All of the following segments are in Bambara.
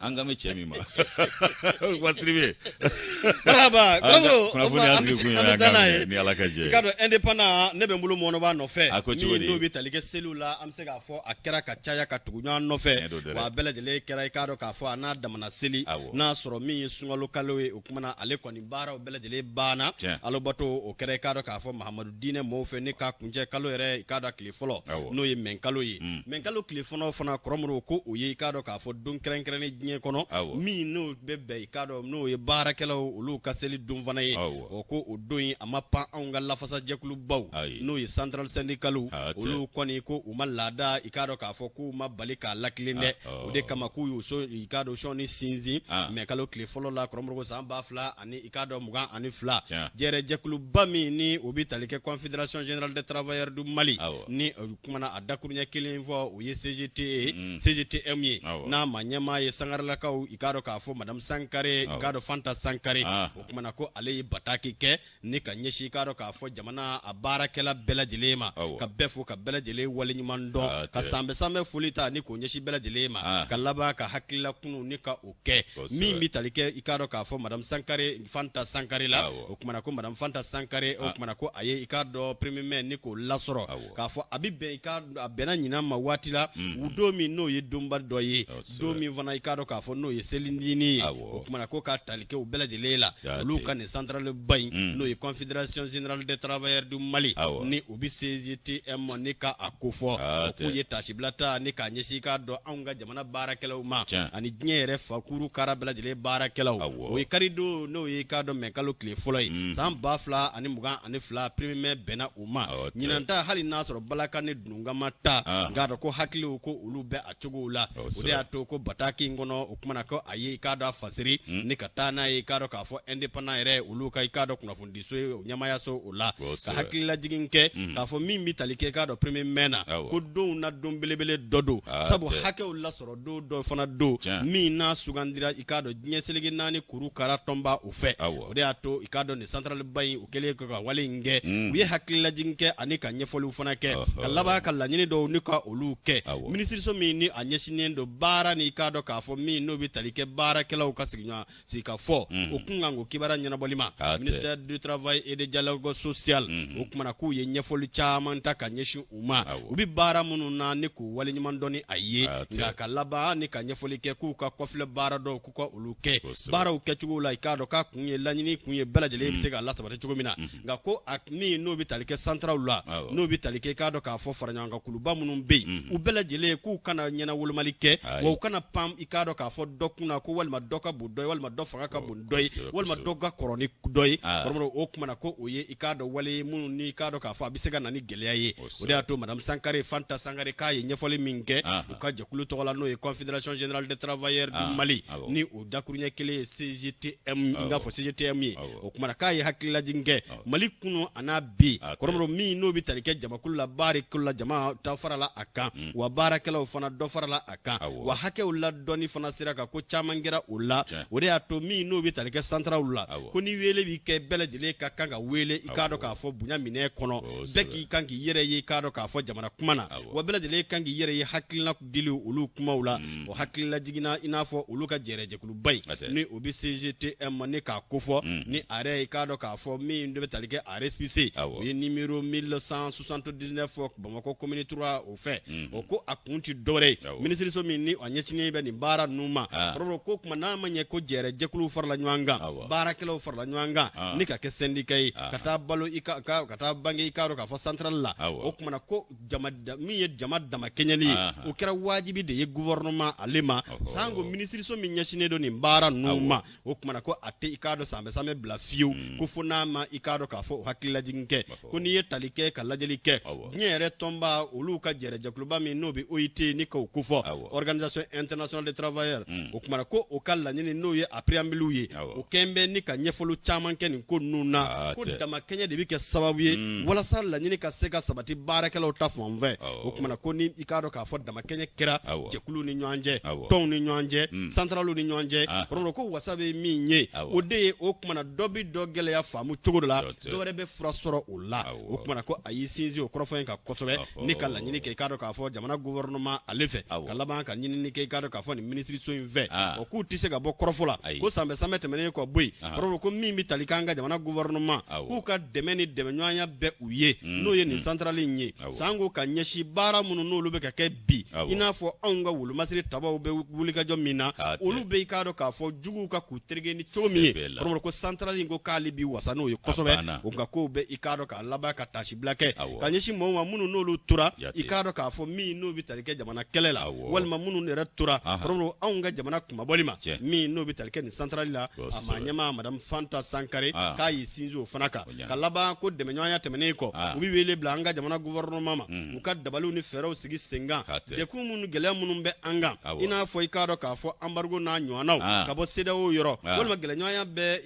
An kan bɛ cɛ min ma, Wasiribe. Marhaba. Kunnafoni y'an sigi kun ye, an bɛ taa n'a ye. Ni Ala ka jɛ. I k'a dɔn, Indépendant, ne bɛ n bolo mɔnɔbaa nɔfɛ. A ko cogo di? Min n'o bɛ tali kɛ seliw la, an bɛ se k'a fɔ a kɛra ka caya ka tugu ɲɔgɔn nɔfɛ. Tiɲɛ don dɛ. Wa a bɛɛ lajɛlen kɛra, i k'a dɔn k'a fɔ a n'a damana seli. N'a sɔrɔ min ye sunkalo kalo ye, o kuma na ale kɔni baaraw bɛɛ lajɛlen banna. Alabato o kɛra, i k'a dɔn k'a fɔ Mahamadu diinɛ mɔɔw fɛ, ni k'a kuncɛ kalo yɛrɛ, i k'a dɔn, tile fɔlɔ, n'o ye mɛnkalo ye. Mɛnkalo tile fɔlɔ fana, Kɔrɔmoro, ko o ye, i k'a dɔn k'a fɔ don kɛrɛnkɛrɛnnen diɲɛ kɔnɔ min n'o bɛ bɛn, i k'a dɔn, n'o ye baarakɛlaw olu ka seli don fana ye. O ko o don in a ma pan anw ka lafasajɛkulubaw, n'o ye centrales syndicales, olu kɔni ko u ma laada, i k'a dɔn k'a fɔ k'u ma bali k'a latilen dɛ. O de kama k'u y'u so, i k'a dɔn, sɔnni sinsin mɛnkalo tile fɔlɔ la, Kɔrɔmoro, san 2022. Jɛrɛjɛkuluba min ni o bɛ tali kɛ Confédération générale des travailleurs du Mali, ni o kumana a dakuruɲɛ kelen fɔ, o ye CGT ye, CGTM ye, n'a ma ɲɛmaa ye Sangarelakaw, i k'a dɔn k'a fɔ madame Sankare, i k'a dɔn Fanta Sankare. O kumana ko ale ye bataki kɛ ni ka ɲɛsin, i k'a dɔn k'a fɔ jamana a baarakɛla bɛɛ lajɛlen ma, ka bɛɛ fo, ka bɛɛ lajɛlen waleɲuman dɔn, ka sanbɛ sanbɛ foli ta ni k'o ɲɛsin bɛɛ lajɛlen ma, ka laban ka hakilila kunu ni ka o kɛ min bɛ tali kɛ, i k'a dɔn k'a fɔ madame Sankare, Fanta Sankare la. O kumana ko madame Fanta Sankare, o kumana ko a ye, i k'a dɔn, premier mai ni k'o lasɔrɔ k'a fɔ a bɛ bɛn, i k'a a bɛnna ɲinan ma waati la, u don min n'o ye donba dɔ ye, don min fana, i k'a dɔn k'a fɔ n'o ye selindini ye. O kumana ko k'a tali kɛ u bɛɛ lajɛlen la, olu ka nin centrale ba in, n'o ye Confédération générale des travailleurs du Mali, ni u bɛ CGTM ni ka a kofɔ, o k'u ye tasibila ta ni k'a ɲɛsin, i k'a dɔn, anw ka jamana baarakɛlaw ma ani diɲɛ yɛrɛ fakuru kara bɛɛ lajɛlen baarakɛlaw. O ye karidon, n'o ye, i k'a dɔn, mɛnkalo tile fɔlɔ ye, san 2022, premier mai bɛnna o ma. Ɲinan ta, hali n'a sɔrɔ balakan ni dununkama ta, nka dɔn ko hakiliw ko olu bɛ a cogo la. O de y'a to ko bataki in kɔnɔ, o kumana ko a ye, i k'a dɔn, a fasiri ni ka taa n'a ye, i k'a dɔn k'a fɔ Indépendant yɛrɛ, olu ka, i k'a dɔn, kunnafonidiso ye, o ɲɛmaayaso o la, ka hakililajigin kɛ k'a fɔ min bɛ tali kɛ, i k'a dɔn, premier mai na, ko donw na don belebele dɔ don, sabu hakɛw lasɔrɔ don dɔ fana don min n'a sugandira, i k'a dɔn, diɲɛ seleke naani kuru kara tɔnba o fɛ. O de y'a to, i k'a dɔn, nin centrale ba in, u kɛlen ka wale in kɛ, u ye hakililajigin kɛ ani ka ɲɛfɔliw fana kɛ, ka laban ka laɲini dɔw ni ka olu kɛ. Minisiriso min ni a ɲɛsinnen don baara ni, i k'a dɔn k'a fɔ min n'o bɛ tali kɛ baarakɛlaw ka sigiɲɔgɔn sigikafɔ o kunkanko kibaruya ɲɛnabɔli ma, ministère du Travail et de dialogue social, o kumana k'u ye ɲɛfɔli caman ta ka ɲɛsin u ma, u bɛ baara minnu na ni k'u waleɲuman dɔn ni a ye. Nka ka laban ni ka ɲɛfɔli kɛ k'u ka kɔfilɛ baara dɔw, k'u ka olu kɛ baaraw kɛcogo la, i k'a dɔn k'a kun ye laɲini kun ye bɛɛ lajɛlen bɛ se ka lasabati cogo min na. Nka ko a min n'o bɛ tali kɛ centralew la, n'o bɛ tali kɛ, i k'a dɔn k'a fɔ faraɲɔgɔnkan kuluba minnu bɛ yen, u bɛɛ lajɛlen k'u kana ɲɛnawolomali kɛ, wa u kana pan, i k'a dɔn k'a fɔ dɔ kunna ko walima dɔ ka bon dɔ ye, walima dɔ fanga ka bon dɔ ye, walima dɔ ka kɔrɔ ni dɔ ye. Kɔrɔmɔrɔ, o kumana ko o ye, i k'a dɔn, wale minnu ni, i k'a dɔn k'a fɔ a bɛ se ka na ni gɛlɛya ye. O de y'a to madame Sankare, Fanta Sankare, k'a ye ɲɛfɔli min kɛ u ka jɛkulu tɔgɔ la, n'o ye Confédération générale des travailleurs du Mali, ni o dakuruɲɛ kelen ye CGTM, n k'a fɔ CGTM ye. O kumana k'a ye hakililajigin kɛ Mali kunu a n'a bi, kɔrɔmɔrɔ, min n'o bɛ tali kɛ jamakulu la, baarikulu la, jama ta farala a kan, wa baarakɛlaw fana dɔ farala a kan, wa hakɛw ladɔnni fana sira kan, ko caman kɛra o la. O de y'a to min n'o bɛ tali kɛ centralew la, ko ni wele bɛ kɛ, bɛɛ lajɛlen ka kan ka wele, i k'a dɔn k'a fɔ bonya minɛ kɔnɔ, bɛɛ k'i kan k'i yɛrɛ ye, i k'a dɔn k'a fɔ jamana kuma na, wa bɛɛ lajɛlen kan k'i yɛrɛ ye hakilina dili olu kumaw la. O hakililajiginna, i n'a fɔ olu ka jɛrɛjɛkuluba in, ni o bɛ CGTM ni k'a kofɔ ni a yɛrɛ, i k'a dɔn k'a fɔ min de bɛ tali kɛ a récépissé, o ye numéro 1179 Bamakɔ commune 3 o fɛ. O ko a kun tɛ dɔwɛrɛ ye, minisiriso min ni a ɲɛsinnen bɛ nin baara ninnu ma, kɔrɔ ko tuma n'a ma ɲɛ ko jɛrɛjɛkuluw farala ɲɔgɔn kan, baarakɛlaw farala ɲɔgɔn kan ni ka kɛ syndicat ye, ka taa balo i ka taa bange, i k'a dɔn k'a fɔ centrale la. O kumana ko jama min ye jama damakɛɲɛli ye, o kɛra wajibi de ye gouvernement ale ma, sango minisiriso min ɲɛsinnen don nin baara ninnu ma. O kumana ko a tɛ, i k'a dɔn, sanbɛ sanbɛ bila fiyewu, ko fo n'a ma, i k'a dɔn k'a fɔ o hakililajigin kɛ. Ko n'i ye tali kɛ ka lajɛli kɛ diɲɛ yɛrɛ tɔnba olu ka jɛrɛjɛkuluba min n'o bɛ OIT ni k'o kofɔ, Organisation internationale des travailleurs, o kumana ko o ka laɲini n'o ye a préambule ye. O kɛn bɛ ni ka ɲɛfɔli caman kɛ nin ko ninnu na, ko damakɛɲɛ de bɛ kɛ sababu ye walasa laɲini ka se ka sabati baarakɛlaw ta fan fɛ. O tuma na ko ni i k'a dɔn k'a fɔ damakɛɲɛ kɛra jɛkuluw ni ɲɔgɔn cɛ, tɔnw ni ɲɔgɔn cɛ, santaraliw ni ɲɔgɔn cɛ, kɔrɔ ko wasa bɛ min ye, o de ye o tuma na dɔ bɛ dɔ gɛlɛya faamu cogo dɔ la, dɔ wɛrɛ bɛ fura sɔrɔ o la. O tuma na ko a y'i sinsin o kɔrɔfɔ in kan kosɛbɛ ni ka laɲini kɛ i k'a dɔn k'a fɔ jamana gouvernement ale fɛ, ka laban ka ɲinini kɛ i k'a dɔn k'a fɔ nin minisiriso in fɛ. O k'u tɛ se ka bɔ kɔrɔfɔ la ko sanbɛ sanbɛ tɛmɛnen kɔ bɔ yen, kɔrɔ ko min bɛ tali k'an ka jamana gouvernement k'u ka dɛmɛ ni dɛmɛɲɔgɔnya bɛ u ye, n'o ye nin santarali in ye, sanko ka ɲɛsin baara minnu n'olu bɛ ka kɛ bi, i n'a fɔ anw ka wolomasiri tabaw bɛ wulikajɔ min na, olu bɛ i k'a dɔn k'a fɔ juguw ka k'u tereke ni cogo min ye. Kɔrɔ ko santarali in ko k'ale bi wasa n'o ye kosɛbɛ. O nka kow bɛ i k'a dɔn k'a laban ka taasibila kɛ ka ɲɛsin mɔgɔw ma minnu n'olu tora i k'a dɔn k'a fɔ min n'o bɛ tali kɛ jamana kɛlɛ la, walima minnu yɛrɛ tora kɔrɔ anw ka jamana kunmabɔli ma, min n'o bɛ tali kɛ nin santarali la. A maa ɲɛmaa madame Fanta Sankare k'a y'i sinsin o fana kan, ka laban ko dɛmɛɲɔgɔnya tɛmɛnen kɔ, u bɛ wele bila an ka jamana gouvernement ma, u ka dabaliw ni fɛɛrɛw sigi sen kan, degun minnu, gɛlɛya minnu bɛ an kan, i n'a fɔ i k'a dɔn k'a fɔ embargo n'a ɲɔgɔnnaw ka bɔ CEDEAO yɔrɔ, walima gɛlɛɲɔgɔnya bɛ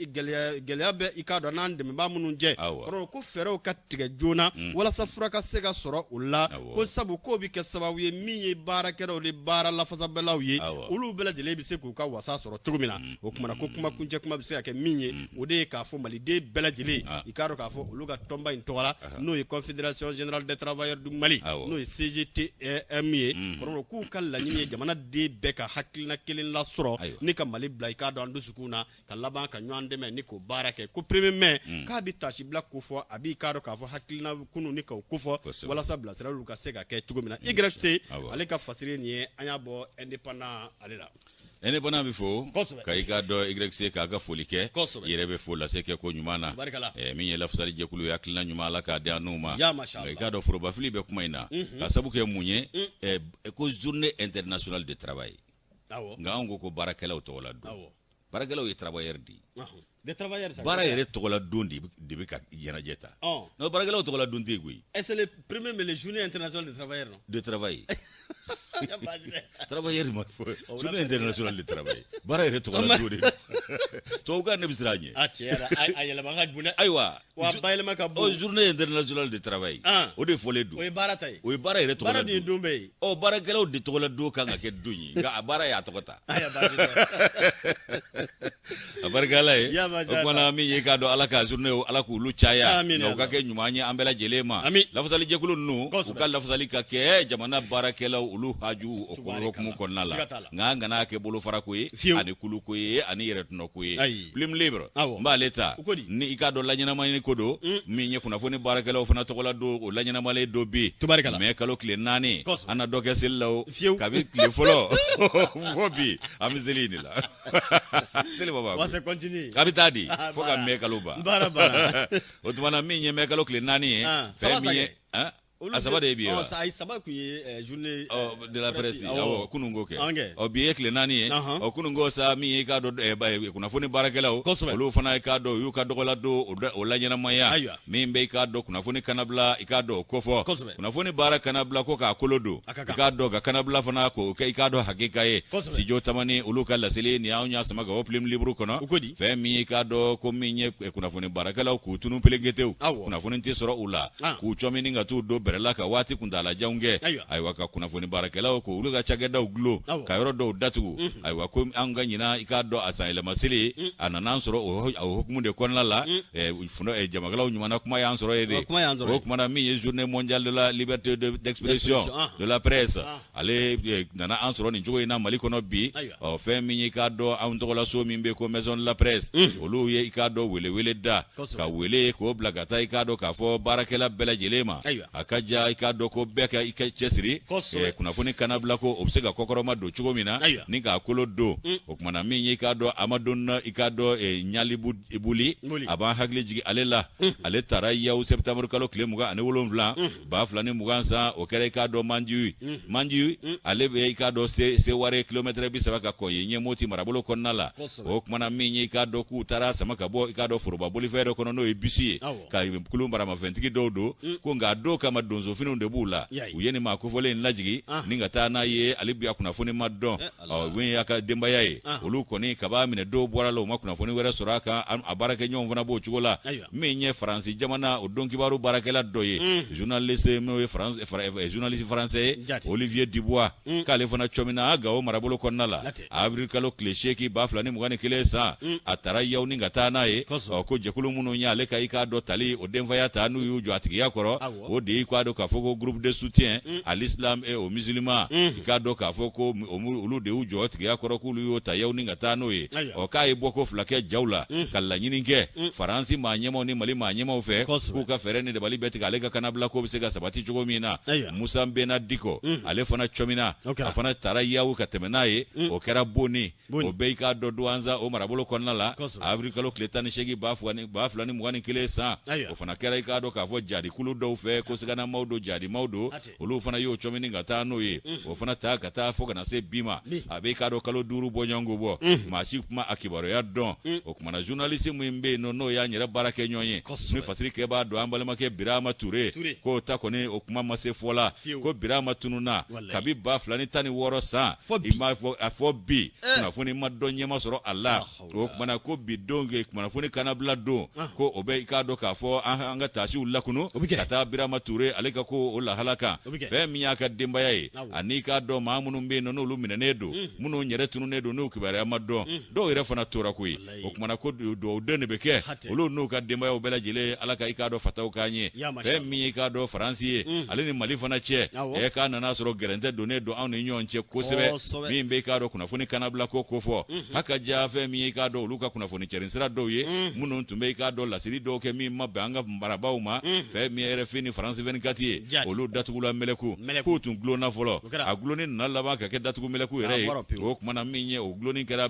gɛlɛya bɛ i k'a dɔn n'an dɛmɛbaa minnu cɛ, kɔrɔ ko fɛɛrɛw ka tigɛ joona walasa fura ka se ka sɔrɔ o la, ko sabu k'o bɛ kɛ sababu ye min ye baarakɛlaw ni baara lafasabɛlaw ye, olu bɛɛ lajɛlen bɛ se k'u ka wasa sɔrɔ cogo min na. O tuma na ko kuma kuncɛ kuma bɛ se ka kɛ min ye, o de ye k'a fɔ maliden bɛɛ lajɛlen, i k'a dɔn k'a fɔ olu ka tɔnba in tɔgɔ la, n'o ye Confédération générale des travailleurs du Mali, n'o ye CGTM ye, kɔrɔ k'u ka laɲini ye jamanaden bɛɛ ka hakilina kelen lasɔrɔ ni ka Mali bila i k'a dɔn an dusukun na, ka laban ka ɲɔgɔn dɛmɛ ni k'o baara kɛ. Ko premier mai k'a bɛ taasibila kofɔ, a b'i k'a dɔn k'a fɔ hakilina kunu ni k'o kofɔ walasa bilasiraliw ka se ka kɛ cogo min na. YC ale ka fasiri nin ye, an y'a bɔ Indépendant ale la. Indépendant bɛ fo ka i k'a dɔn YC k'a ka foli kɛ, i yɛrɛ bɛ fo lase kɛ ko ɲuman na. Min ye lafasali jɛkulu ye, hakilina ɲuman Ala k'a di an n'u ma. Nka i k'a dɔn forobafili bɛ kuma in na, ka sabu kɛ mun ye, ko journée internationale de travail, nka anw ko ko baarakɛlaw tɔgɔ la don. Baarakɛlaw ye travailleur de ye. Baara yɛrɛ tɔgɔla don de bɛ ka ɲɛnajɛ ta. Non, baarakɛlaw tɔgɔla don tɛ yen koyi. C'est le premier mai, le journée internationale de travailleurs, non? De travail. Travailleur ma fɔ, journée internationale de travail. Baara yɛrɛ tɔgɔla don de don. Tubabukan ne bɛ siran a ɲɛ. A tiɲɛ yɛrɛ, a yɛlɛma ka bon dɛ. Ayiwa. Wa bayɛlɛma ka bon. Journée internationale de travail. O de fɔlen don. O ye baara ta ye. O ye baara yɛrɛ tɔgɔla don. Baara de ye don bɛɛ ye. Ɔ, baarakɛlaw de tɔgɔla don kan ka kɛ don ye, nka a baara y'a tɔgɔ ta. A barika Ala ye. O tuma na min ye k'a dɔn Ala ka journée Ala k'olu caya, nka u ka kɛ ɲuman ye an bɛɛ lajɛlen ma. Lafasali jɛkulu ninnu, u ka lafasali ka kɛ jamana baarakɛlaw olu haju o hukumu kɔnɔna la, nka an kana kɛ bolofarako ye ani kuluko ye ani yɛrɛtɔnɔko ye. Plume libre n b'ale ta ni i k'a dɔn laɲɛnamani ko don, min ye kunnafoni baarakɛlaw fana tɔgɔla don, o laɲɛnamalen don bi mɛ kalo tile 4, an na dɔ kɛ seli la o, kabi tile fɔlɔ fo bi an bɛ seli in de la. Seli baba wa c'est continue a bɛ taa di fo ka mɛ kalo ban. O tuma na min ye mɛ kalo tile 4 ye, fɛn min ye a saba de ye bi ye wa? Ayi, saba tun ye journée de la presse, awɔ, kunun ko kɛ. Ɔ, bi ye tile 4 ye. Ɔ, kunun ko sa, min ye i k'a dɔn kunnafoni baarakɛlaw, olu fana i k'a dɔn u y'u ka dɔgɔla don o laɲɛnamaya, min bɛ i k'a dɔn kunnafoni kanabila, i k'a dɔn o kofɔ, kunnafoni baara kanabila ko k'a kolo don, i k'a dɔn ka kanabila fana k'o kɛ i k'a dɔn hakika ye. Studio Tamani olu ka laseli nin, anw y'a sama ka bɔ Plume Libre kɔnɔ. Fɛn min i k'a dɔn ko min ye kunnafoni baarakɛlaw k'u tunu pelenketew, kunnafoni tɛ sɔrɔ u la, k'u cɔmini ka t'u don bɛrɛ la ka waati kuntaalajanw kɛ, ayiwa, ka kunnafoni baarakɛlaw k'olu ka cakɛdaw dulon, ka yɔrɔ dɔw datugu. Ayiwa, ko an ka ɲinan i k'a dɔn a sanyɛlɛma seli a nana an sɔrɔ o hukumu de kɔnɔna la. Jamakalaw ɲuman kuma y'an sɔrɔ yen de. O tuma na min ye journée mondiale de la liberté d'expression de la presse, ale nana an sɔrɔ nin cogo in na Mali kɔnɔ bi. Ɔ, fɛn min ye i k'a dɔn anw tɔgɔlaso min bɛ ko maison de la presse, olu ye i k'a dɔn welewele da ka wele k'o bila ka taa i k'a dɔn k'a fɔ baarakɛla bɛɛ lajɛlen ma, a ka ja i k'a dɔn ko bɛɛ ka i ka cɛsiri kunnafoni kanabila ko o bɛ se ka kɔkɔrɔma don cogo min na ni k'a kolo don. O tuma na min ye i k'a dɔn Amadu i k'a dɔn Ɲalibu Buli, a b'an hakili jigin ale la. Ale taara Yawu septembre kalo tile 27 2020 san. O kɛra i k'a dɔn Mandiyu. Mandiyu ale bɛ i k'a dɔn Seware kilomɛtɛrɛ 30 ka kɔn yen ɲɛ Moti marabolo kɔnɔna la. O tuma na min ye i k'a dɔn k'u taara sama ka bɔ i k'a dɔn foroba bolifɛn dɔ kɔnɔ, n'o ye bisi ye, ka kulu maramafɛntigi dɔw don ko nka a don kama donsofiniw de b'u la u ye nin maa kofɔlen in lajigin ni ka taa n'a ye hali bi a kunnafoni ma dɔn ɔ min y'a ka denbaya ye olu kɔni kab'a minɛ don bɔra la u ma kunnafoni wɛrɛ sɔrɔ a kan a baarakɛɲɔgɔnw fana b'o cogo la min ye faransi jamana o don kibaru baarakɛla dɔ ye journaliste n'o ye journaliste français ye Olivier Dubois k'ale fana cɔmina Gawo marabolo kɔnɔna la avril kalo tile 8 2021 san a taara yaw ni ka taa n'a ye ɔ ko jɛkulu minnu y'ale ka i k'a dɔn tali o denfaya ta n'u y'u jɔ a tigiya kɔrɔ o de y'i k'a dɔn k'a fɔ ko groupe de soutien à l'islam et aux musulmans i k'a dɔn k'a fɔ ko olu de y'u jɔ tigiya kɔrɔ k'olu y'o ta yaw ni ka taa n'o ye ɔ k'a ye bɔko fila kɛ jaw la ka laɲini kɛ faransi maa ɲɛmaw ni mali maa ɲɛmaw fɛ k'u ka fɛɛrɛ ni dabali bɛɛ tigɛ ale ka kanabila ko bɛ se ka sabati cogo min na musa bena diko ale fana cɔmina a fana taara yaw ka tɛmɛ n'a ye o kɛra boni o bɛɛ i k'a dɔn Douentza o marabolo kɔnɔna la avril kalo tile 18 2021 san o fana kɛra i k'a dɔn k'a fɔ jadikulu dɔw fɛ ko siganamaw don jadimaw don olu fana y'o cɔmini ka taa n'o ye o fana ta ka taa fo ka na se bi ma a bɛ i k'a dɔn kalo 5 bɔɲɔgɔnko bɔ maa si kuma a kibaruya dɔn o kumana journaliste min bɛ yen n'o y'an yɛrɛ baarakɛɲɔgɔn ye ni fasiri kɛbaa don an balimakɛ Birama Ture k'o ta kɔni o kuma ma se fɔ la ko Birama tununna kabi 2016 san i m'a fɔ a fɔ bi kunnafoni ma dɔn ɲɛ ma sɔrɔ a la o kumana ko bi don kunnafoni kanabila don ko o bɛ i k'a dɔn k'a fɔ an ka taasiw lakunu ka taa Birama Ture ale ka ko o lahala kan fɛn min y'a ka denbaya ye ani i k'a dɔn maa minnu bɛ yen n'olu minɛnen don minnu yɛrɛ tununnen don n'u kibaruya ma dɔn dɔw yɛrɛ fana tora koyi o kumana ko dugawu den de bɛ kɛ olu n'u ka denbayaw bɛɛ lajɛlen ala ka i k'a dɔn fataw k'an ye fɛn min i k'a dɔn faransi ye ale ni mali fana cɛ ɛ k'a nana sɔrɔ gɛrɛntɛ donnen don anw ni ɲɔgɔn cɛ kosɛbɛ min bɛ i k'a dɔn kunnafoni kanabila ko kofɔ haka ja fɛn min i k'a dɔn olu ka kunnafoni cɛrin sira dɔw ye minnu tun bɛ i k'a dɔn laseli dɔw kɛ min ma bɛn an ka marabaaw ma fɛn min ye RFI ni France 24 ye olu datugula mɛlɛku k'u tun dulonna fɔlɔ a dulonni nana laban ka kɛ datugu mɛlɛku yɛrɛ ye o kumana min ye o dulonni kɛra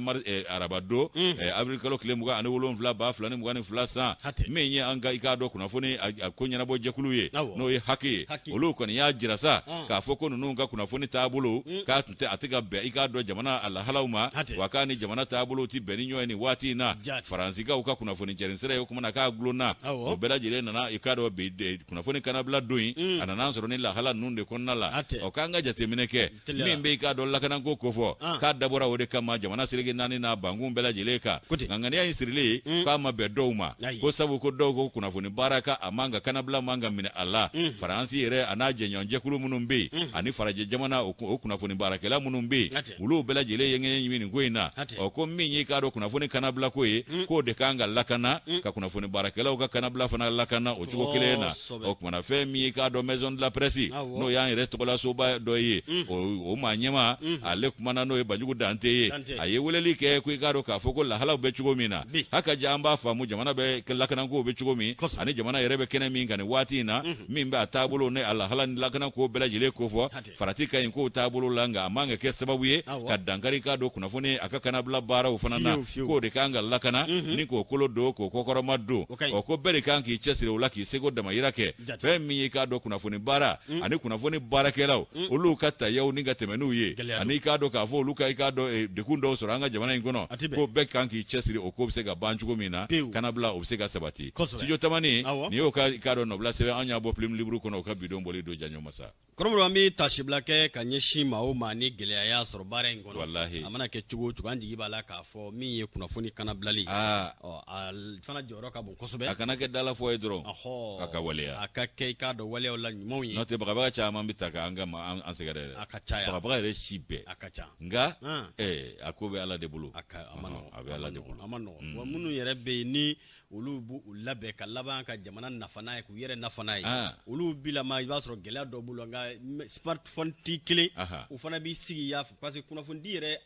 araba don avril kalo tile 27 2022 san min ye an ka i k'a dɔn kunnafoni ko ɲɛnabɔ jɛkulu ye n'o ye HAC ye olu kɔni y'a jira sa k'a fɔ ko ninnu ka kunnafoni taabolo k'a tun tɛ a tɛ ka bɛn i k'a dɔn jamana a lahalaw ma wa k'a ni jamana taabolo tɛ bɛn ni ɲɔgɔn ye nin waati in na faransikaw ka kunnafoni cɛrin sira ye o kumana k'a dulonna o bɛɛ lajɛlen nana i k'a dɔn kunnafoni kanabila don in a nana sɔrɔ ni lahala ninnu de kɔnɔna la ɔ k'an ka jateminɛ kɛ min bɛ i k'a dɔn lakanako kofɔ k'a dabɔra o de kama jamana seleke naani n'a bankun bɛɛ lajɛlen kan nka ŋaniya in sirilen k'a ma bɛn dɔw ma ko sabu ko dɔw ko kunnafoni baara ka a man ka kanabila man ka minɛ a la faransi yɛrɛ a n'a jɛɲɔgɔnjɛkulu minnu bɛ yen ani farajɛ jamana o kunnafoni baarakɛla minnu bɛ yen olu bɛɛ lajɛlen ye ŋɛɲɛ ɲimi nin ko in na ɔ ko min y'i k'a dɔn kunnafoni kanabila ko ye k'o de kan ka lakana ka kunnafoni baarakɛlaw ka kanabila fana lakana o cogo kelen na o kumana fɛn min y'i k'a dɔn maison de la presse n'o y'an yɛrɛ tɔgɔlasoba dɔ ye o maa ɲɛmaa ale kumana n'o ye Banjugu Dante ye a ye weleli kɛ ko i k'a dɔn k'a fɔ ko lahalaw bɛ cogo min na haka ja an b'a faamu jamana bɛ lakanako bɛ cogo min ani jamana yɛrɛ bɛ kɛnɛ min kan nin waati in na min bɛ a taabolo ni a lahala ni lakanako bɛɛ lajɛlen kofɔ farati ka ɲi kow taabolo la nka a man ka kɛ sababu ye ka dankari k'a don kunnafoni a ka kanabila baaraw fana na k'o de kan ka lakana ni k'o kolo don k'o kɔkɔrɔma don ɔ ko bɛɛ de kan k'i cɛsiri o la k'i seko damayira kɛ fɛn min ye k'a dɔn kunnafoni baara ani kunnafoni baarakɛlaw olu ka tayaw ni ka tɛmɛ n'u ye ani k'a dɔn k'a fɔ olu ka i k'a dɔn degun dɔw sɔrɔ an ka jamana in kɔnɔ ko bɛɛ kan k'i cɛsiri o ko bɛ se ka ban cogo min na kanabila o bɛ se ka sabati studio tamani nin y'o ka i k'a dɔn nɔbila sɛbɛn an y'a bɔ plume libre kɔnɔ o ka bidon bɔli don janɲɔ masa. Kɔrɔmɔrɔ an bɛ taasibila kɛ ka ɲɛsin maa o maa ni gɛlɛya y'a sɔrɔ baara in kɔnɔ, walahi, a mana kɛ cogo o cogo an jigi b'a la k'a fɔ min ye kunnafoni kanabilali, aa, ɔ a fana jɔyɔrɔ ka bon kosɛbɛ, a kana kɛ dalafɔ ye dɔrɔn, ɔhɔ, a ka waleya, a ka kɛ i k'a dɔn waleyaw la ɲumanw ye, n'o tɛ bagabaga caman bɛ ta k'an ka an sɛgɛrɛ dɛ, a ka caya, bagabaga yɛrɛ si bɛɛ, a ka ca, nka ɛɛ a ko bɛ Ala de bolo, a ka a man nɔgɔn, a bɛ Ala de bolo, a man nɔgɔn, wa minnu yɛrɛ bɛ yen ni olu b'u labɛn ka laban ka jamana nafa n'a ye k'u yɛrɛ nafa n'a ye olu bilama i b'a sɔrɔ gɛlɛya dɔ b'u la nka smartphone t'i kelen u fana b'i sigi y'a fɔ parce que kunnafonidi yɛrɛ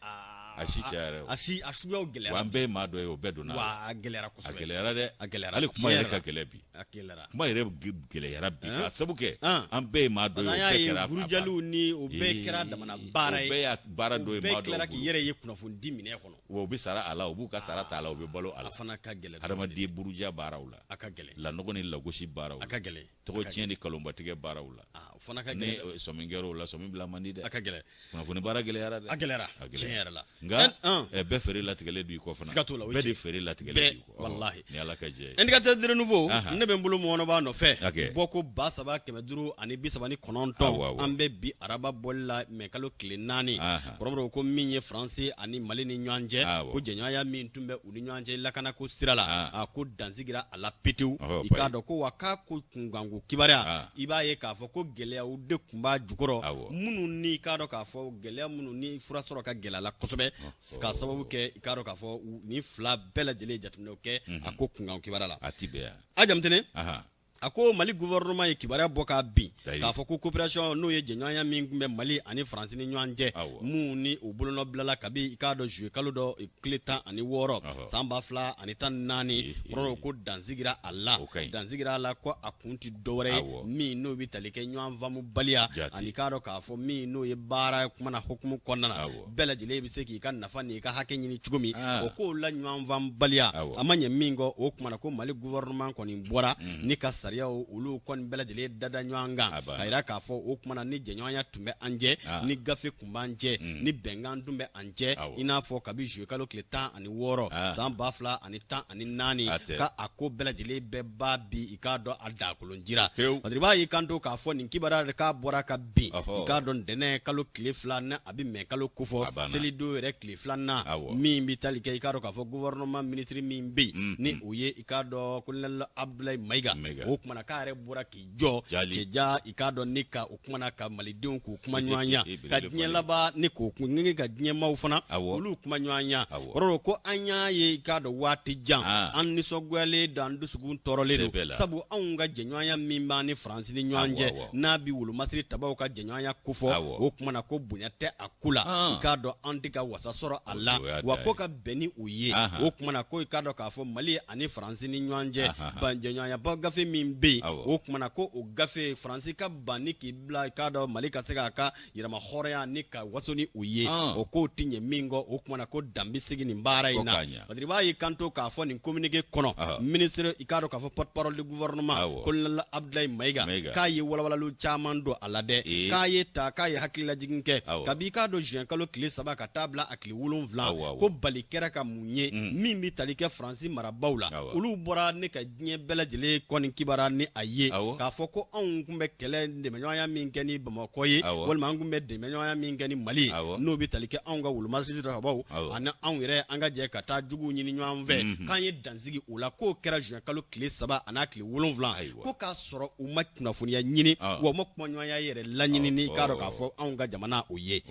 a si cayara a si a suguyaw gɛlɛyara wa an bɛɛ ye maa dɔ ye o bɛɛ donna wa a gɛlɛyara kosɛbɛ a gɛlɛyara dɛ a gɛlɛyara hali kuma yɛrɛ ka gɛlɛn bi a gɛlɛyara kuma yɛrɛ gɛlɛyara bi k'a sabu kɛ an bɛɛ ye maa dɔ ye o bɛɛ kɛra burujaliw ni o bɛɛ kɛra damana baara ye o bɛɛ y'a baara dɔ ye maa dɔw bɛɛ tilara k'i yɛrɛ ye kunnafonidi minɛ kɔnɔ wa u bɛ sara a la u b'u ka sara ta a la u bɛ balo a la a fana ka gɛlɛn hadamaden buruja baaraw la a ka gɛlɛn lanɔgɔ ni lagosi baaraw a ka gɛlɛn tɔgɔ tiɲɛ ni kalonbatigɛ baaraw la o fana ka gɛlɛn ni sɔmi kɛra o la sɔmi bila man di dɛ a ka gɛlɛn kunnafoni baara gɛlɛyara dɛ a gɛlɛyara tiɲɛ yɛrɛ la Nka bɛɛ fɛɛrɛ latigɛlen don i kɔ fana. Siga t'o la, bɛɛ de fɛɛrɛ latigɛlen don i kɔ. Walahi. Ni Ala ka jɛ ye. Indicateur du renouveau, ne bɛ n bolo mɔnɔbaa nɔfɛ. Bɔ ko 3539, an bɛ bi araba bɔli la mɛ kalo tile 4. Kɔrɔmɔrɔ ko min ye Faransi ani Mali ni ɲɔgɔn cɛ, ko jɛɲɔgɔnya min tun bɛ u ni ɲɔgɔn cɛ lakanako sira la, a ko dan sigira a la pewu. I k'a dɔn ko wa k'a ko kunkanko kibaruya, i b'a ye k'a fɔ ko gɛlɛyaw de tun b'a jukɔrɔ, minnu ni i k'a dɔn k'a fɔ gɛlɛya minnu ni fura sɔrɔ ka gɛlɛ a la kosɛbɛ, k'a sababu kɛ i k'a dɔn k'a fɔ nin fila bɛɛ lajɛlen jateminɛw kɛ a ko kunkan kibaruya la. A ti bɛn. A Jamutɛnɛ, a ko Mali gouvernement ye kibaruya bɔ k'a bin k'a fɔ ko coopération, n'o ye jɛɲɔgɔnya min tun bɛ Mali ani Faransi ni ɲɔgɔn cɛ, mun ni u bolonɔ bilala kabi i k'a dɔn juillet kalo dɔ tile 16 san 2014 kɔrɔ, ko dan sigira a la, dan sigira a la, ko a kun tɛ dɔwɛrɛ ye min n'o bɛ tali kɛ ɲɔgɔn faamubaliya ani k'a dɔn k'a fɔ min n'o ye baara kuma na hukumu kɔnɔna na, bɛɛ lajɛlen bɛ se k'i ka nafa n'i ka hakɛ ɲini cogo min. O kow la ɲɔgɔn faamubaliya a ma ɲɛ min kɔ, o kuma na ko Mali gouvernement kɔni bɔra ni ka sariyaw olu kɔni bɛɛ lajɛlen dada ɲɔgɔn kan k'a jira k'a fɔ o kuma na ni jɛɲɔgɔnya tun bɛ an cɛ, ni gafe tun b'an cɛ, ni bɛnkan tun bɛ an cɛ, i n'a fɔ kabi juillet kalo tile 16 san 2014, ka a ko bɛɛ lajɛlen bɛɛ b'a bi i k'a dɔn a dakolon jira. Badiriba y'i kanto k'a fɔ nin kibaruya k'a bɔra ka bin i k'a dɔn ntɛnɛn kalo tile 2 ni a bɛ mɛ kalo kofɔ selidon yɛrɛ tile filanan, min bɛ tali kɛ i k'a dɔn k'a fɔ gouvernement ministre min bɛ yen, ni o ye i k'a dɔn colonel Abdoulaye Mayiga, o kuma na k'a yɛrɛ bɔra k'i jɔ cɛja i k'a dɔn ni ka o kuma na ka malidenw k'u kuma ɲɔgɔnya, ka diɲɛ laban ni k'o kun ka diɲɛmaaw fana olu kuma ɲɔgɔnya. Kɔrɔ ko an y'a ye i k'a dɔn waati jan, an nisɔngoyalen don, an dusukun tɔɔrɔlen don, sabu anw ka jɛɲɔgɔnya min b'an ni Faransi ni ɲɔgɔn cɛ, n'a bɛ wolomasiri tabaw ka jɛɲɔgɔnya kofɔ, o kuma na ko bonya tɛ a ko la, i k'a dɔn an tɛ ka wasa sɔrɔ a la, wa ko ka bɛn ni o ye, o kuma na ko i k'a dɔn k'a fɔ Mali ani Faransi ni ɲɔgɔn cɛ jɛɲɔgɔnyaba gafe min bɛ yen, o kuma na ko o gafe Faransi ka ban ni k'i bila i k'a dɔn Mali ka se k'a ka yɛrɛma hɔrɔnya ni ka waso ni o ye, o k'o tɛ ɲɛ min kɔ, o kuma na ko dan bɛ sigi nin baara in na. Badiriba y'i kanto k'a fɔ nin communiqué kɔnɔ, ministre i k'a dɔn k'a fɔ porte parole du gouvernement colonel Abdoulaye Mayiga, k'a ye walawalaliw caman don a la dɛ, k'a ye ta k'a ye hakililajigin kɛ kabi i k'a dɔn juin kalo tile 3 ka taa bila a tile 7, ko bali kɛra ka mun ye min bɛ tali kɛ Faransi marabaaw la, olu bɔra ne ka diɲɛ bɛɛ lajɛlen kɔni kibaruya ni a ye k'a fɔ ko anw tun bɛ kɛlɛ dɛmɛɲɔgɔnya min kɛ ni Bamakɔ ye, walima an tun bɛ dɛmɛɲɔgɔnya min kɛ ni Mali ye, n'o bɛ tali kɛ anw ka wolomasiri tabaw ani anw yɛrɛ an ka jɛ ka taa juguw ɲini ɲɔgɔn fɛ, k'an ye dansigi o la, k'o kɛra juin kalo tile 3 an'a tile 7, ko k'a sɔrɔ u ma kunnafoniya ɲini, wa u ma kumaɲɔgɔnya yɛrɛ laɲini ni k'a dɔn k'a fɔ anw ka jamana o ye.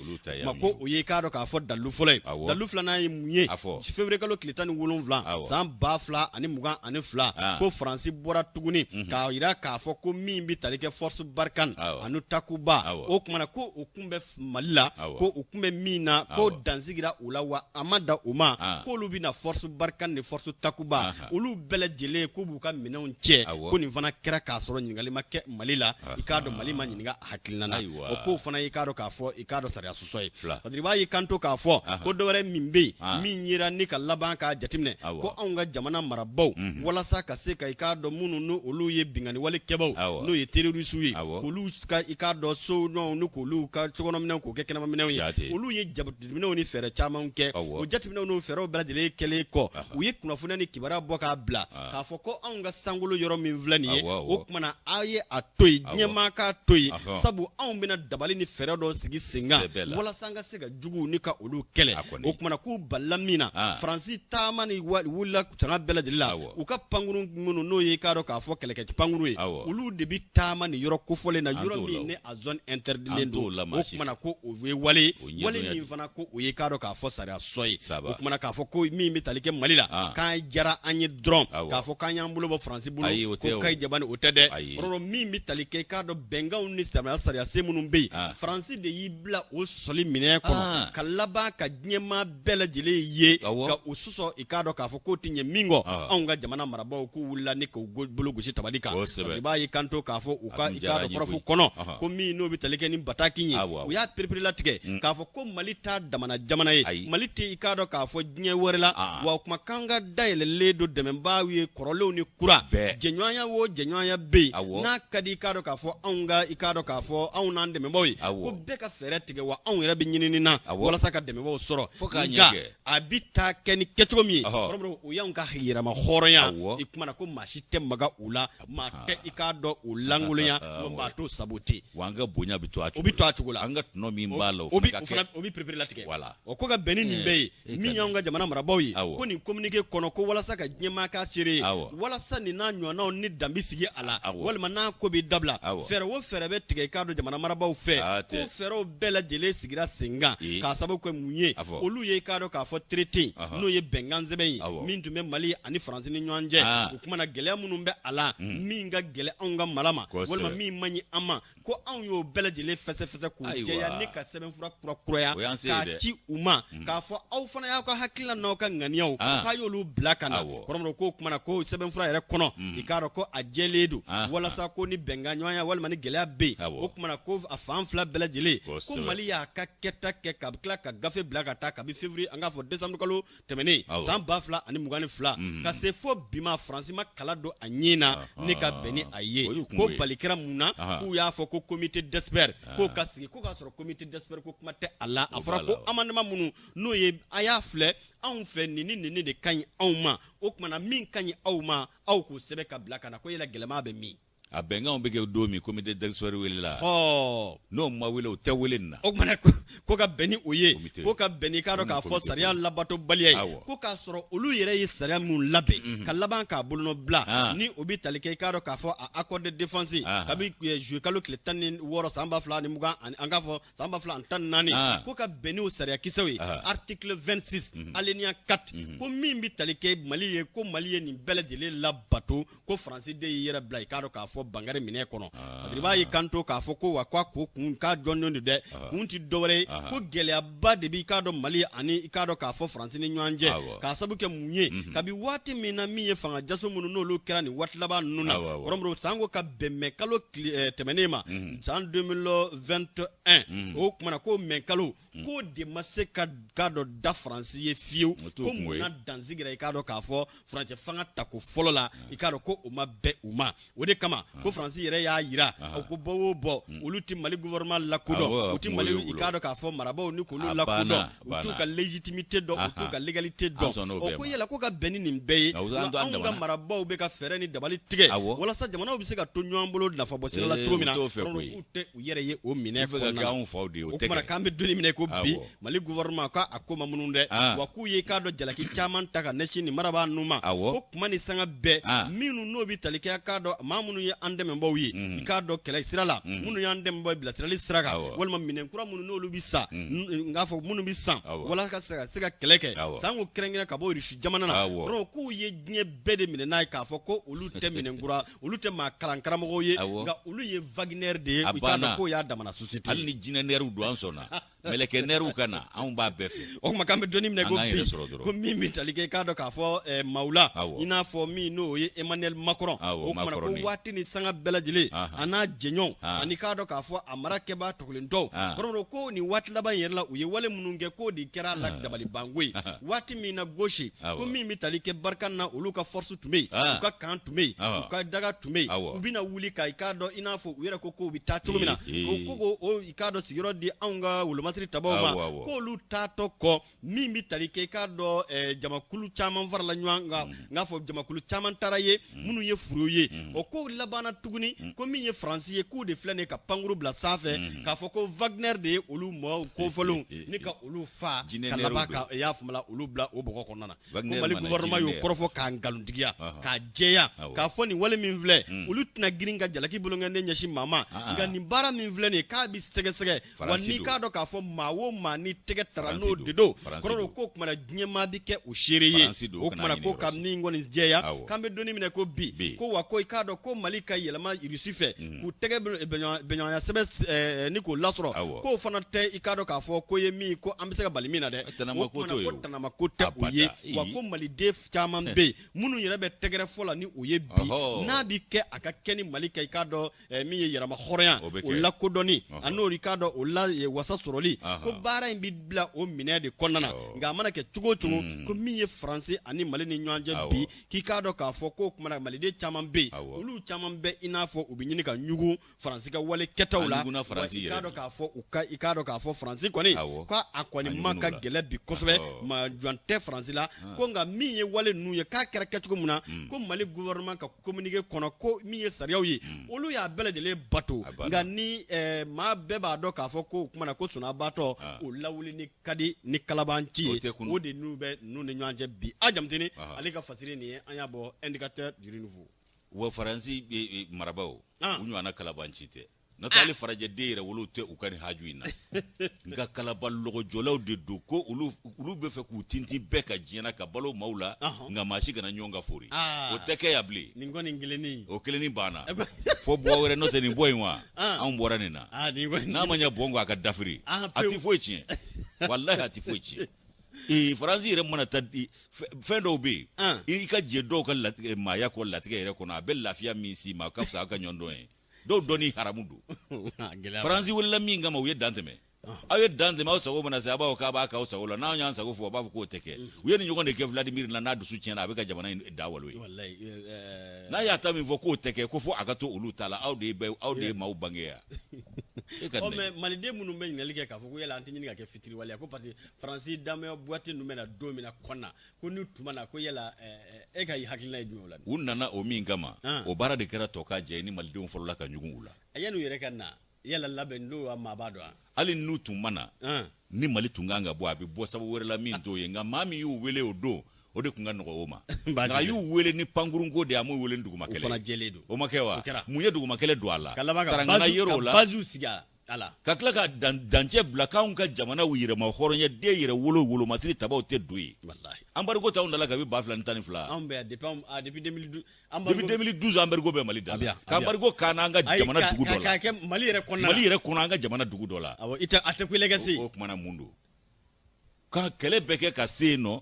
Ma ko o ye k'a dɔn k'a fɔ dalilu fɔlɔ ye. Dalilu filanan ye mun ye? Février kalo tile 17 san 2022, ko Faransi bɔra tuguni k'a jira k'a fɔ ko min bɛ tali kɛ force Barkhane ani Takuba, o kuma na ko o tun bɛ Mali la, ko u tun bɛ min na, ko dan sigira o la, wa a ma dan o ma, k'olu bɛna force Barkhane ni force Takuba olu bɛɛ lajɛlen k'u b'u ka minɛnw cɛ, ko nin fana kɛra k'a sɔrɔ ɲininkali ma kɛ Mali la, i k'a dɔn Mali ma ɲininka a hakilina na. O kow fana i k'a dɔn k'a fɔ i k'a dɔn sariya sɔsɔ ye. Badiriba y'i kanto k'a fɔ ko dɔwɛrɛ min bɛ yen min yera ni ka laban k'a jateminɛ, ko anw ka jamana marabaaw, walasa ka se ka i k'a dɔn minnu ni olu ye binkanni wale kɛbaaw, n'o ye terroristew ye, k'olu ka i k'a dɔn so ni k'olu ka sokɔnɔminɛnw k'o kɛ kɛnɛmaminɛnw ye, olu ye jateminɛw ni fɛɛrɛ caman kɛ. O jateminɛw n'o fɛɛrɛw bɛɛ lajɛlen kɛlen kɔ, u ye kunnafoniya ni kibaruya bɔ k'a bila k'a fɔ ko anw ka sankolo yɔrɔ min filɛ nin ye, o kuma na aw ye a to yen, diɲɛmaa k'a to yen, sabu anw bɛna dabali ni fɛɛrɛ dɔ sigi sen kan walasa an ka se ka juguw ni ka olu kɛlɛ. O kuma na k'u balila min na, Faransi taama ni wulila sanga bɛɛ lajɛlen la, u ka pankurun minnu n'o ye i k'a dɔn k'a fɔ kɛlɛkɛ pankurun ye, olu de bɛ taama nin yɔrɔ kofɔlen na, yɔrɔ min ni a zone interditlen don. O kuma na ko o ye wale wale min fana ko o ye k'a dɔn k'a fɔ sariya sɔsɔ ye. O kuma na k'a fɔ ko min bɛ tali kɛ Mali la, k'an diyara an ye dɔrɔn k'a fɔ k'an y'an bolo bɔ Faransi bolo, ko kayi jabani o tɛ dɛ. Kɔrɔ min bɛ tali kɛ i k'a dɔn bɛnkanw ni sariya sen minnu bɛ yen, Faransi de y'i bila o sɔsɔli minɛn kɔnɔ ka laban ka diɲɛmaa bɛɛ lajɛlen ye ka u sɔsɔ, i k'a dɔn k'a fɔ k'o tɛ ɲɛ min kɔ, anw ka jamana marabaaw k'u wulila ni k'u bolo gosi taba. tabali kan. Badiriba y'i kanto k'a fɔ u ka i k'a dɔn kɔrɔfɔ kɔnɔ ko min n'o bɛ tali kɛ ni bataki ye, u y'a pereperelatigɛ k'a fɔ ko Mali t'a damana jamana ye, Mali tɛ i k'a dɔn k'a fɔ diɲɛ wɛrɛ la, wa kumakan ka dayɛlɛlen don dɛmɛbaaw ye kɔrɔlenw ni kura, jɛɲɔgɔnya o jɛɲɔgɔnya bɛ yen n'a ka di i k'a dɔn k'a fɔ anw ka i k'a dɔn k'a fɔ anw n'an dɛmɛbaaw ye, ko bɛɛ ka fɛɛrɛ tigɛ wa anw yɛrɛ bɛ ɲinini na walasa ka dɛmɛbaaw sɔrɔ, nka a bɛ taa kɛ ni kɛcogo min ye o y'anw ka yɛrɛma hɔrɔnya i kuma na ko maa si tɛ maga u la, maa tɛ i k'a dɔn u lankolonya, wa maa t'o saboter, wa an ka bonya bɛ to a cogo la, an ka tɔnɔ min b'a la o bɛ pereperelatigɛ, o ko ka bɛn ni nin bɛɛ ye. Min y'anw ka jamana marabaaw ye, ko nin communiqué kɔnɔ ko walasa ka diɲɛmaa k'a seere ye, walasa nin n'a ɲɔgɔnnaw ni dan bɛ sigi a la, walima n'a ko bɛ dabila, fɛɛrɛ o fɛɛrɛ bɛ tigɛ i k'a dɔn jamana marabaaw fɛ, ko fɛɛrɛw bɛɛ lajɛlen sigira sen kan k'a sababu kɛ mun ye, olu ye i k'a dɔn k'a fɔ traité n'o ye bɛnkan sɛbɛn ye min tun bɛ Mali ani Faransi ni ɲɔgɔn cɛ. O kuma na gɛlɛya minnu bɛ a la, min ka gɛlɛn anw ka mara ma walima min man ɲi an ma, ko anw y'o bɛɛ lajɛlen fɛsɛfɛsɛ k'o jɛya ni ka sɛbɛnfura kurakuraya k'a ci u ma k'a fɔ aw fana y'aw ka hakilina n'aw ka ŋaniyaw k'a y'olu bila ka na. Kɔrɔmɔrɔ k'o kuma na ko sɛbɛnfura yɛrɛ kɔnɔ i k'a dɔn ko a jɛlen don walasa ko ni bɛnkanɲɔgɔnya walima ni gɛlɛya bɛ yen, o kuma na ko a fan fila bɛɛ lajɛlen ko Mali y'a ka kɛta kɛ ka tila ka gafe bila ka taa kabi février an k'a fɔ décembre kalo tɛmɛnen san 2022 ka se fo bi ma, Faransi ma kala don a ɲin na ni ka bɛn ni a ye. Ko bali kɛra mun na? K'u y'a fɔ ko comité d'experts k'o ka sigi, ko k'a sɔrɔ comité d'experts ko kuma tɛ a la. A fɔra ko amendement minnu n'o ye a y'a filɛ anw fɛ nin ni nin de ka ɲi anw ma, o tuma na min ka ɲi aw ma aw k'o sɛbɛn ka bila ka na, ko yala gɛlɛman bɛ min? A bɛnkanw bɛ kɛ don min comité d'experts welela, n'o ma wele o tɛ wele nin na. O tuma ko ka bɛn ni o ye, ko ka bɛn n'i k'a dɔn k'a fɔ sariya labatobaliya ye, ko k'a sɔrɔ olu yɛrɛ ye sariya minnu labɛn ka laban k'a bolonɔ bila ni o bɛ tali kɛ i k'a dɔn k'a fɔ a accord de défense kabi juillet kalo tile 16 san 2020 ani an k'a fɔ san 2014, ko ka bɛn n'o sariyakisɛw ye article 26 alinéa 4, ko min bɛ tali kɛ Mali ye, ko Mali ye nin bɛɛ lajɛlen labato, ko Faransi de y'i yɛrɛ bila i k'a dɔn k'a fɔ bangari minɛ kɔnɔ. Badiriba y'i kanto k'a fɔ ko wa k'a ko kun k'a jɔnjɔn don dɛ, kun tɛ dɔwɛrɛ ye ko gɛlɛyaba de b'i k'a dɔn Mali ani i k'a dɔn k'a fɔ Faransi ni ɲɔgɔn cɛ, k'a sabu kɛ mun ye, kabi waati min na min ye fanga jaso minnu n'olu kɛra nin waati laban ninnu na, kɔrɔmɔrɔ sanko ka bɛn mɛ kalo tɛmɛnen ma san 2021, o tuma na ko mɛ kalo k'o de ma se ka k'a dɔn da Faransi ye fiyewu, ko munna dan sigira i k'a dɔn k'a fɔ furancɛ fanga tako fɔlɔ la, i k'a dɔn ko o ma bɛn u ma. O de kama ko Faransi yɛrɛ y'a jira o ko bɔ o bɔ olu tɛ Mali gouvernement lakodɔn, u tɛ Mali i k'a dɔn k'a fɔ marabaaw ni k'olu lakodɔn, u t'u ka légitimité dɔn, u t'u ka légalité dɔn. O ko yala ko ka bɛn ni nin bɛɛ ye, anw ka marabaaw bɛ ka fɛɛrɛ ni dabali tigɛ walasa jamanaw bɛ se ka to ɲɔgɔn bolo nafabɔ sira la cogo min na, k'u tɛ u yɛrɛ ye o minɛ kɔnɔna faw de ye, o tuma k'an bɛ don min na ko bi Mali gouvernement k'a ko ma minnu dɛ, wa k'u ye k'a dɔn jalaki caman ta ka ɲɛsin nin marabaa ninnu ma, ko kuma ni sanga bɛɛ minnu n'o bɛ tali kɛ k'a dɔn maa minnu ye an dɛmɛbaaw ye i k'a dɔn kɛlɛ sira la, minnu y'an dɛmɛbaaw ye bilasirali sira kan, walima minɛn kura minnu n'olu bɛ san, n k'a fɔ minnu bɛ san walasa ka se ka kɛlɛ kɛ, sanko kɛrɛnkɛrɛn ka bɔ Irisi jamana na, k'u ye diɲɛ bɛɛ de minɛ n'a ye k'a fɔ ko olu tɛ minɛn kura, olu tɛ maa kalan karamɔgɔw ye, nka olu ye Wagner de ye, i k'a dɔn k'o y'a damana société. Hali ni jinɛnɛriw don, an sɔnna, mɛlɛkɛnɛriw ka na, anw b'a bɛɛ fɛ. O tuma k'an bɛ don min na ko bi, ko min bɛ tali kɛ i k'a dɔn k'a fɔ maaw la, i n'a fɔ min n'o ye Emmanuel Macron, o tuma ko waati ni sanga bɛɛ lajɛlen a n'a jɛɲɔgɔnw ani k'a dɔn k'a fɔ a mara kɛbaa tɔgɔlentɔw, kɔrɔ ko nin waati laban in yɛrɛ la, u ye wale minnu kɛ k'o de kɛra la dabalibanko ye. Waati min na gauche, ko min bɛ tali kɛ Barkhane na, olu ka force tun bɛ yen, u ka camp tun bɛ yen, u ka daga tun bɛ yen, u bɛna wuli ka i k'a dɔn i n'a fɔ u yɛrɛ ko k'u bɛ taa cogo min na, ko ko i k'a dɔn sigiyɔrɔ di anw ka wolomasiri tabaw ma, k'olu taatɔ kɔ min bɛ tali kɛ i k'a dɔn jamakulu caman farala ɲɔgɔn kan, n k'a fɔ jamakulu caman taara ye minnu ye furu ye, o ko labanna tuguni ko min ye Faransi ye, k'u de filɛ nin ye ka pankuru bila sanfɛ k'a fɔ ko Wagner de ye olu mɔgɔw kofɔlenw ni ka olu fa ka laban ka i y'a faamu olu bila o bɔgɔ kɔnɔna na. Ko Mali gouvernement y'o kɔrɔfɔ k'a nkalontigiya k'a jɛya k'a fɔ nin wale min filɛ, olu tɛna girin ka jalaki bolonkɔnden ɲɛsin maa ma, nka nin baara min filɛ nin ye k'a bɛ sɛgɛsɛgɛ, wa n'i k'a dɔn k'a fɔ maa o maa ni tɛgɛ tara n'o de don kɔrɔ don k'o kumana diɲɛmaa bɛ kɛ o seere ye o kumana ko ka min kɔni jɛya k'an bɛ don min na ko bi ko wa ko i k'a dɔn ko Mali ka yɛlɛma Irisi fɛ k'u tɛgɛ bɛnɲɔgɔnya sɛbɛn ni k'o lasɔrɔ k'o fana tɛ i k'a dɔn k'a fɔ ko ye min ko an bɛ se ka bali min na dɛ o kumana ko tanama ko tɛ o ye wa ko maliden caman bɛ yen minnu yɛrɛ bɛ tɛgɛrɛ fɔ la ni o ye bi n'a bɛ kɛ a ka kɛ ni Mali ka i k'a dɔn min ye yɛrɛma hɔrɔnya o lakodɔnni a n'o i k'a dɔn o la wasa sɔrɔli ko baara in bɛ bila o minɛn de kɔnɔna na nka a mana kɛ cogo o cogo ko min ye Faransi ani Mali ni ɲɔgɔn cɛ bi k'i k'a dɔn k'a fɔ k'o kumana maliden caman bɛ yen olu caman bɛ i n'a fɔ u bɛ ɲini ka ɲugun Faransi ka wale kɛtaw la i k'a dɔn k'a fɔ u ka i k'a dɔn k'a fɔ Faransi kɔni ko a kɔni ma ka gɛlɛn bi kosɛbɛ maa jɔn tɛ Faransi la ko nka min ye wale ninnu ye k'a kɛra kɛcogo min na ko Mali gouvernement ka communiqué kɔnɔ ko min ye sariyaw ye olu y'a bɛɛ lajɛlen bato nka ni maa bɛɛ b'a dɔn k'a fɔ ko o kumana ko sunabaatɔ o lawuli ka di ni kalabanci ye o de n'u bɛ ninnu ni ɲɔgɔn cɛ bi a jamutini ale ka fasiri nin ye an y'a bɔ Indicateur du Renouveau wa Faransi marabaaw u ɲɔgɔnna kalabanci tɛ n'o tɛ hali farajɛ den yɛrɛ wolo tɛ u ka nin haju in na nka kalaba lɔgɔjɔlaw de don ko olu bɛ fɛ k'u tintin bɛɛ ka diɲɛ na ka balo maaw la nka maa si kana ɲɔgɔn ka fori o tɛ kɛ yan bilen nin kɔni kelennin o kelennin banna fo bɔ wɛrɛ n'o tɛ nin bɔ in wa anw bɔra nin na n'a ma ɲɛ bɔn kɔ a ka dafiri a tɛ foyi tiɲɛ walahi a tɛ foyi tiɲɛ ee faransi yɛrɛ mana taa fɛn dɔw bɛ yen i ka jɛ dɔw ka maaya kɔ latigɛ yɛrɛ kɔnɔ a bɛ lafiya min s'i ma a ka fisa aw ka ɲɔgɔn dɔn ye dɔw dɔnni haramu don faransi welela min kama u ye dan tɛmɛ aw ye dan tɛmɛ aw sago mana se a b'a fɔ k'a b'a k'aw sago la n'anw y'an sago fɔ a b'a fɔ k'o tɛ kɛ u ye nin ɲɔgɔn de kɛ Vladimir la n'a dusu tiɲɛna a bɛ ka jamana in da walo ye n'a y'a ta min fɔ k'o tɛ kɛ ko fo a ka to olu ta la aw de ye aw de ye maaw bange yan e ka ɔ mais maliden minnu bɛ ɲininkali kɛ k'a fɔ ko yala an tɛ ɲini ka kɛ fitiriwale ye ko parce que faransi danbɛ boîte ninnu bɛ na don min na kɔnna ko n'u tun ma na ko yala e ka hakilina ye jumɛn o la u nana o min kama o baara de kɛra tɔ ka jɛ ni malidenw fɔlɔla ka ɲugun u la yan'u yɛrɛ ka na yala labɛn don wa maa b'a dɔn wa hali n'u tun ma na ni mali tun kan ka bɔ a bɛ bɔ sababu wɛrɛ la min t'o ye nka maa min y'u wele o don o de tun ka nɔgɔ o ma nka a y'u wele ni pankurunko de ye a m'u wele ni dugumakɛlɛ o fana jɛlen don o ma kɛ wa mun ye dugumakɛlɛ don a la ka laban ka yer'o la baziw sigi a la ka tila ka dancɛ bila k'anw ka jamanaw yɛrɛma hɔrɔnya den yɛrɛ wolo wolomasiri tabaw tɛ don yen embargo t'anw da la kabi 2012 anw bɛ yan depuis 2012 depuis 2012 embargo bɛ Mali da la ka embargo k'an an ka jamana dugu dɔ la k'a kɛ Mali yɛrɛ kɔnɔna Mali yɛrɛ kɔnɔ an ka jamana dugu dɔ la awɔ i tɛ a tɛ kulela ka se o kumana mun don ka kɛlɛ bɛɛ kɛ ka se yen nɔ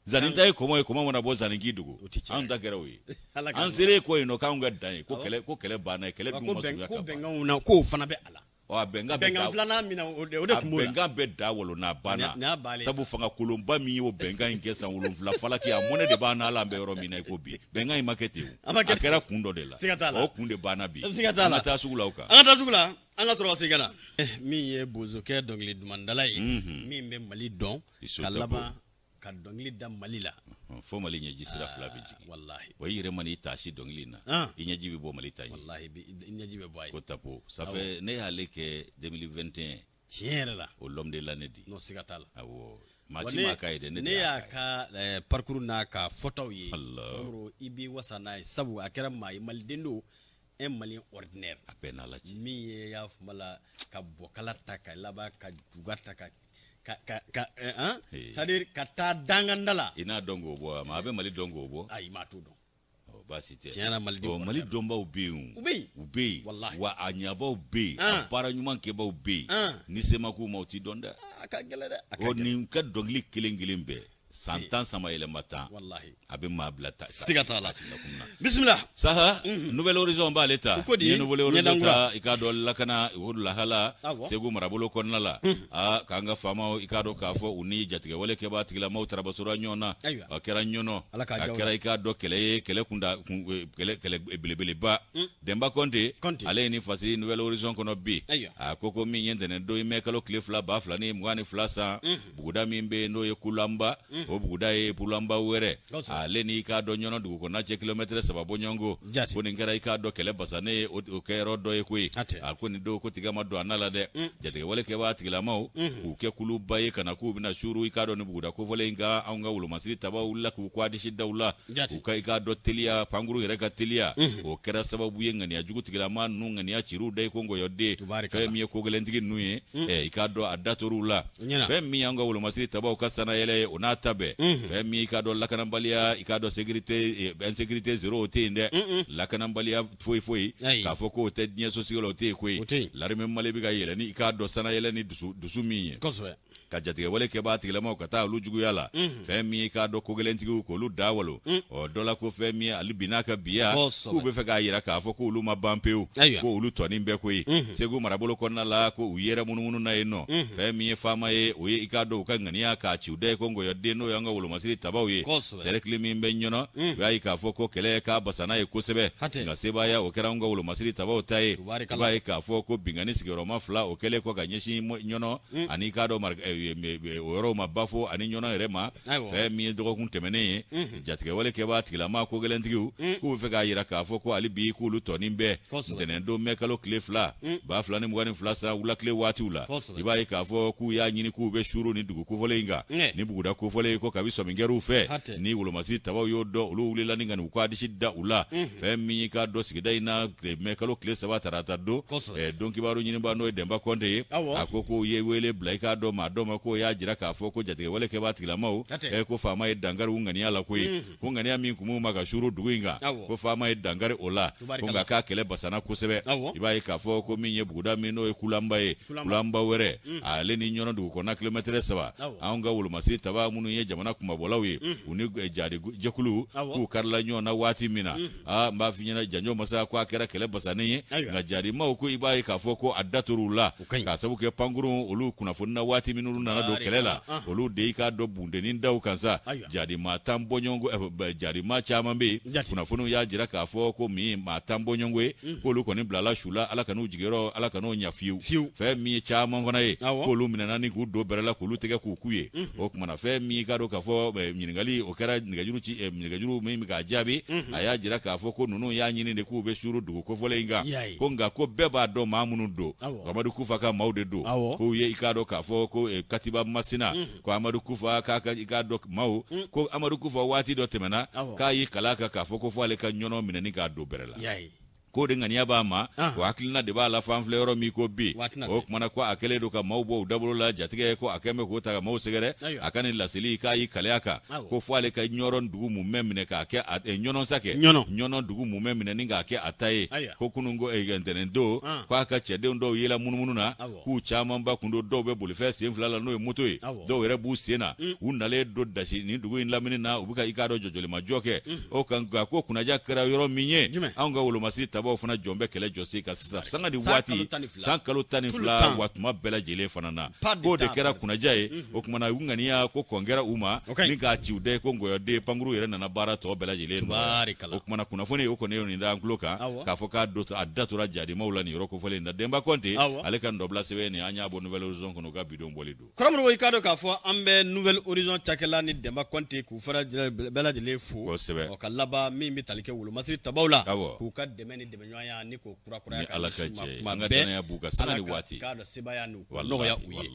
zani ta ye kɔmɔ ye kɔmɔ mana bɔ zani k'i dogo anw ta kɛra o ye an sera kɔ yen nɔ k'anw ka dan ye ko kɛlɛ ko kɛlɛ banna ye kɛlɛ dun ma surunya ka ban ko bɛnkanw na k'o fana bɛ a la ɔ a bɛnkan bɛ bɛnkan filanan min na o de tun b'o la a bɛnkan bɛ da walo n'a banna sabu fanga kolonba min y'o bɛnkan in kɛ san 7 falaki a mɔnɛ de b'an na hali an bɛ yɔrɔ min na i ko bi bɛnkan in ma kɛ ten o a kɛra kun dɔ de la o kun de banna bi an ka taa sugu la o kan an ka taa sugu la an ka sɔrɔ ka segin ka na min ye bozokɛ dɔnkili dumandala ye min bɛ Mali dɔn ka laban ka dɔnkili da Mali la fo Mali ɲɛji sira fila bɛ jigin walahi wa i yɛrɛ mana i taasi dɔnkili in na i ɲɛji bɛ bɔ Mali ta ye walahi i ɲɛji bɛ bɔ a ye ko tapo ça fait ne y'ale kɛ 2021 tiɲɛ yɛrɛ la o l'homme de l'année di non siga t'a la awɔ maa si m'a k'a ye dɛ ne de y'a ka parcours n'a ka fɔtaw ye i b'i wasa n'a ye sabu a kɛra maa ye maliden don un malien ordinaire a bɛɛ n'Ala cɛ min ye y'a faamu la ka bɔkala ta ka laban ka juga ta ka ka ka ka hein c'est à dire ka taa danganda la i n'a dɔn k'o bɔ maa bɛ Mali dɔn k'o bɔ ayi maa t'o dɔn baasi tɛ tiɲɛ na malidenw Mali dɔnbaw bɛ yen u bɛ yen u bɛ yen walahi wa a ɲabaw bɛ yen a baara ɲuman kɛbaw bɛ yen ni se ma k'u ma u t'i dɔn dɛ a ka gɛlɛn dɛ a ka gɛlɛn nin ka dɔnkili kelen kelen bɛɛ san 10 sama yɛlɛma 10 walahi a bɛ maa bila ta siga t'a la bisimila saha Nouvel Horizon b'ale ta ni ye Nouvel Horizon ta i k'a dɔn lakana o lahala Segu marabolo kɔnɔna la aa k'an ka faamaw i k'a dɔn k'a fɔ u ni jatigɛwale kɛbaa tigilamaw tarabasora ɲɔgɔn na a kɛra ɲɔnɔ a kɛra i k'a dɔn kɛlɛ ye kɛlɛ kunda kɛlɛ belebeleba Denba Kɔnte ale ye nin fasiri Nouvel Horizon kɔnɔ bi a ko ko min ye ntɛnɛn don ye mɛ kalo tile 2 2022 san buguda min bɛ yen n'o ye Kulanba O buguda ye Pulanba wɛrɛ, ale ni i k'a dɔn Ɲɔnɔ dugu kɔnɔna cɛ kilomɛtɛrɛ 3 bɔɲɔgɔnko. Ko nin kɛra i k'a dɔn kɛlɛ basannen ye, o kɛyɔrɔ dɔ ye koyi. A ko nin don ko tiga ma don a na la dɛ. Jatigɛwale kɛbaa tigilamaw k'u kɛ kuluba ye ka na k'u bɛna suuru i k'a dɔn nin buguda kofɔlen in kan. Anw ka wolomasiri tabaw wulila k'u kɔ disi da u la, u ka i k'a dɔn teliya, pankuru yɛrɛ ka teliya, o kɛra sababu ye ŋaniya jugu tigilama ninnu ŋaniya cir'u da i ko nkɔyɔden. Fɛn min ye kogɛlɛntigi ninnu ye, i k'a dɔn a da tor'u la. Fɛn min y'an ka wolomasiri tabaw ka sannayɛlɛ ye, o n'a ta bɛɛ, fɛn min i k'a dɔn lakanabaliya, i k'a dɔn sécurité, insécurité zéro, o tɛ yen dɛ. Lakanabaliya foyi foyi k'a fɔ k'o tɛ diɲɛ sosigi la, o tɛ yen koyi. L'armée Mali bɛ ka yɛlɛ ni i k'a dɔn sannayɛlɛ ni dusu min ye ka jatigɛwale kɛbaa tigilamaw ka taa olu juguya la, fɛn min i k'a dɔn kogɛlɛntigiw k'olu da walo ɔ dɔ la, ko fɛn min ye hali bi n'a ka biya, k'u bɛ fɛ k'a jira k'a fɔ k'olu ma ban pewu, ko olu tɔnin bɛɛ koyi. Segu marabolo kɔnɔna la, ko u yɛrɛ munumunu na yen nɔ. Fɛn min ye faama ye, o ye i k'a dɔn u ka ŋaniya k'a ci u da ye ko nkɔyɔden, n'o y'an ka wolomasiri tabaw ye. Cercle min bɛ Ɲɔnɔ, u y'a ye k'a fɔ ko kɛlɛ k'a basanna yen kosɛbɛ, nka sebaaya o kɛra an ka wolomasiri tabaw ta ye. I b'a ye k'a fɔ ko binkanni sigiyɔrɔma fila o kɛlen kɔ ka ɲɛsin Ɲɔnɔ ani i k'a dɔn o yɔrɔw ma, Bafo ani Ɲɔnɔ yɛrɛ ma. Fɛn min ye dɔgɔkun tɛmɛnen ye, jatigɛwale kɛbaa tigilama kogɛlɛntigiw k'u bɛ fɛ k'a jira k'a fɔ ko hali bi k'olu tɔnin bɛɛ. Ntɛnɛndon mɛ kalo tile 2 2022 san wulatile waatiw la, i b'a ye k'a fɔ k'u y'a ɲini k'u bɛ suuru ni dugu kofɔlen in kan, ni buguda kofɔlen ko kabi sɔmi kɛr'u fɛ ni wolomasiri tabaw y'o dɔn, olu wulila ni ka n'u ka disi da u la. Fɛn min y'i k'a dɔn sigida in na, mɛ kalo tile 3 tarata don, don kibaru ɲinibaa n'o ye Dɛnba Kɔnte ye, a ko k'u ye wele bila i k'a dɔn maa dɔ ma, k'o y'a jira k'a fɔ ko jatigɛwale kɛbaa tigilamaw ko faama ye dankari u ŋaniya la koyi, ko ŋaniya min tun b'u ma ka suuru dugu in kan, ko faama ye dankari o la, ko nka k'a kɛlɛ basanna kosɛbɛ. I b'a ye k'a fɔ ko min ye buguda min n'o ye Kulanba ye, Kulanba wɛrɛ, ale ni Ɲɔnɔ dugu kɔnɔna kilomɛtɛrɛ 3, anw ka wolomasiri taba minnu ye jamana kunmabɔlaw ye, u ni jadi jɛkulu k'u karila ɲɔgɔn na waati min na, aa n b'a f'i ɲɛna, janjo masa, ko a kɛra kɛlɛ basannen ye, nka jadimaw ko i b'a ye k'a fɔ ko a da tor'u la, k'a sabu kɛ pankurun olu kunnafoni na waati min olu nana don kɛlɛ la, olu de y'i k'a dɔn buntenni da u kan sa. Jadima 10 bɔɲɔgɔnko, jadima caman bɛ yen, kunnafoniw y'a jira k'a fɔ ko min maa 10 bɔɲɔgɔnko ye, k'olu kɔni bilala su la, Ala kan'u jigiyɔrɔ, Ala kan'o ɲɛ fiyewu. Fɛn min ye caman fana ye, k'olu minɛna ni k'u don bɛrɛ la, k'olu tɛgɛ k'u k'u ye. O tuma na fɛn min i k'a dɔn k'a fɔ ɲininkali o kɛra, nɛgɛjuru ci, nɛgɛjuru min bɛ k'a jaabi, a y'a jira k'a fɔ ko ninnu y'a ɲini de k'u bɛ suuru dugu kofɔlen in kan, ko nka ko bɛɛ b'a dɔn maa minnu don, Amadu Kufa ka maaw de don, k'u ye i k'a dɔn k'a fɔ ko Katiba Masina, ko Amadu Kufa k'a ka i k'a dɔn maaw, ko Amadu Kufa waati dɔ tɛmɛna k'a y'i kala kan k'a fɔ ko fo ale ka Ɲɔnɔ minɛ ni k'a don bɛrɛ la, k'o de ŋaniya b'a ma, o hakilina de b'a la f'an filɛ yɔrɔ min ko bi. O tuma na ko a kɛlen don ka maaw bɔ u dabolo la, jatigɛ ko a kɛlen bɛ k'o ta ka maaw sɛgɛrɛ. A ka nin laseli k'a y'i kale a kan ko fo ale ka Ɲɔrɔ dugu mumɛ minɛ k'a kɛ Ɲɔnɔ sa kɛ Ɲɔnɔ dugu mumɛ minɛ ni k'a kɛ a ta ye. Ko kunun ko ntɛnɛn don, k'a ka cɛdenw dɔw yela munumunu na, k'u camanba kun don, dɔw bɛ bolifɛn sen fila la n'o ye moto ye, dɔw yɛrɛ b'u sen na. U nalen don dasi nin dugu in lamini na, u bɛ ka i k'a dɔn jɔjɔlimajɔ kɛ o kan. Nka ko kunnaja kɛra yɔrɔ min ye, anw ka wolomasiri tabaw fana jɔn bɛ kɛlɛ jɔ sen kan sisan sanga ni waati, san kalo 12 wa tuma bɛɛ lajɛlen fana na, k'o de kɛra kunnaja ye. O tuma na u ŋaniya ko kɔn kɛra u ma ni k'a ci u da ko nkɔyɔden, pankuru yɛrɛ nana baara tɔ bɛɛ lajɛlen. O tuma na kunnafoni o kɔni ye nin da an tulo kan k'a fɔ k'a a da tora jadimaw la nin yɔrɔ kofɔlen in na. Denba Kɔnte, ale ka nɔbila sɛbɛn nin, an y'a bɔ Nouvel Horizon kɔnɔ, u ka bi don bɔli don. Kɔrɔmɔrɔw, i k'a dɔn k'a fɔ an bɛ Nouvel Horizon cakɛla ni Dɛnba Kɔnte k'u fara bɛɛ lajɛlen fo. Kosɛbɛ. Ɔ, ka laban min bɛ tali kɛ wolomasiri tabaw la. K'u ka dɛmɛ ni dɛmɛɲɔgɔnya ni k'o kurakuraya. Ni Ala ka jɛ ye, an ka danaya b'u kan sanga ni waati. Ala k'a dɔn sebaaya n'u nɔgɔya u ye.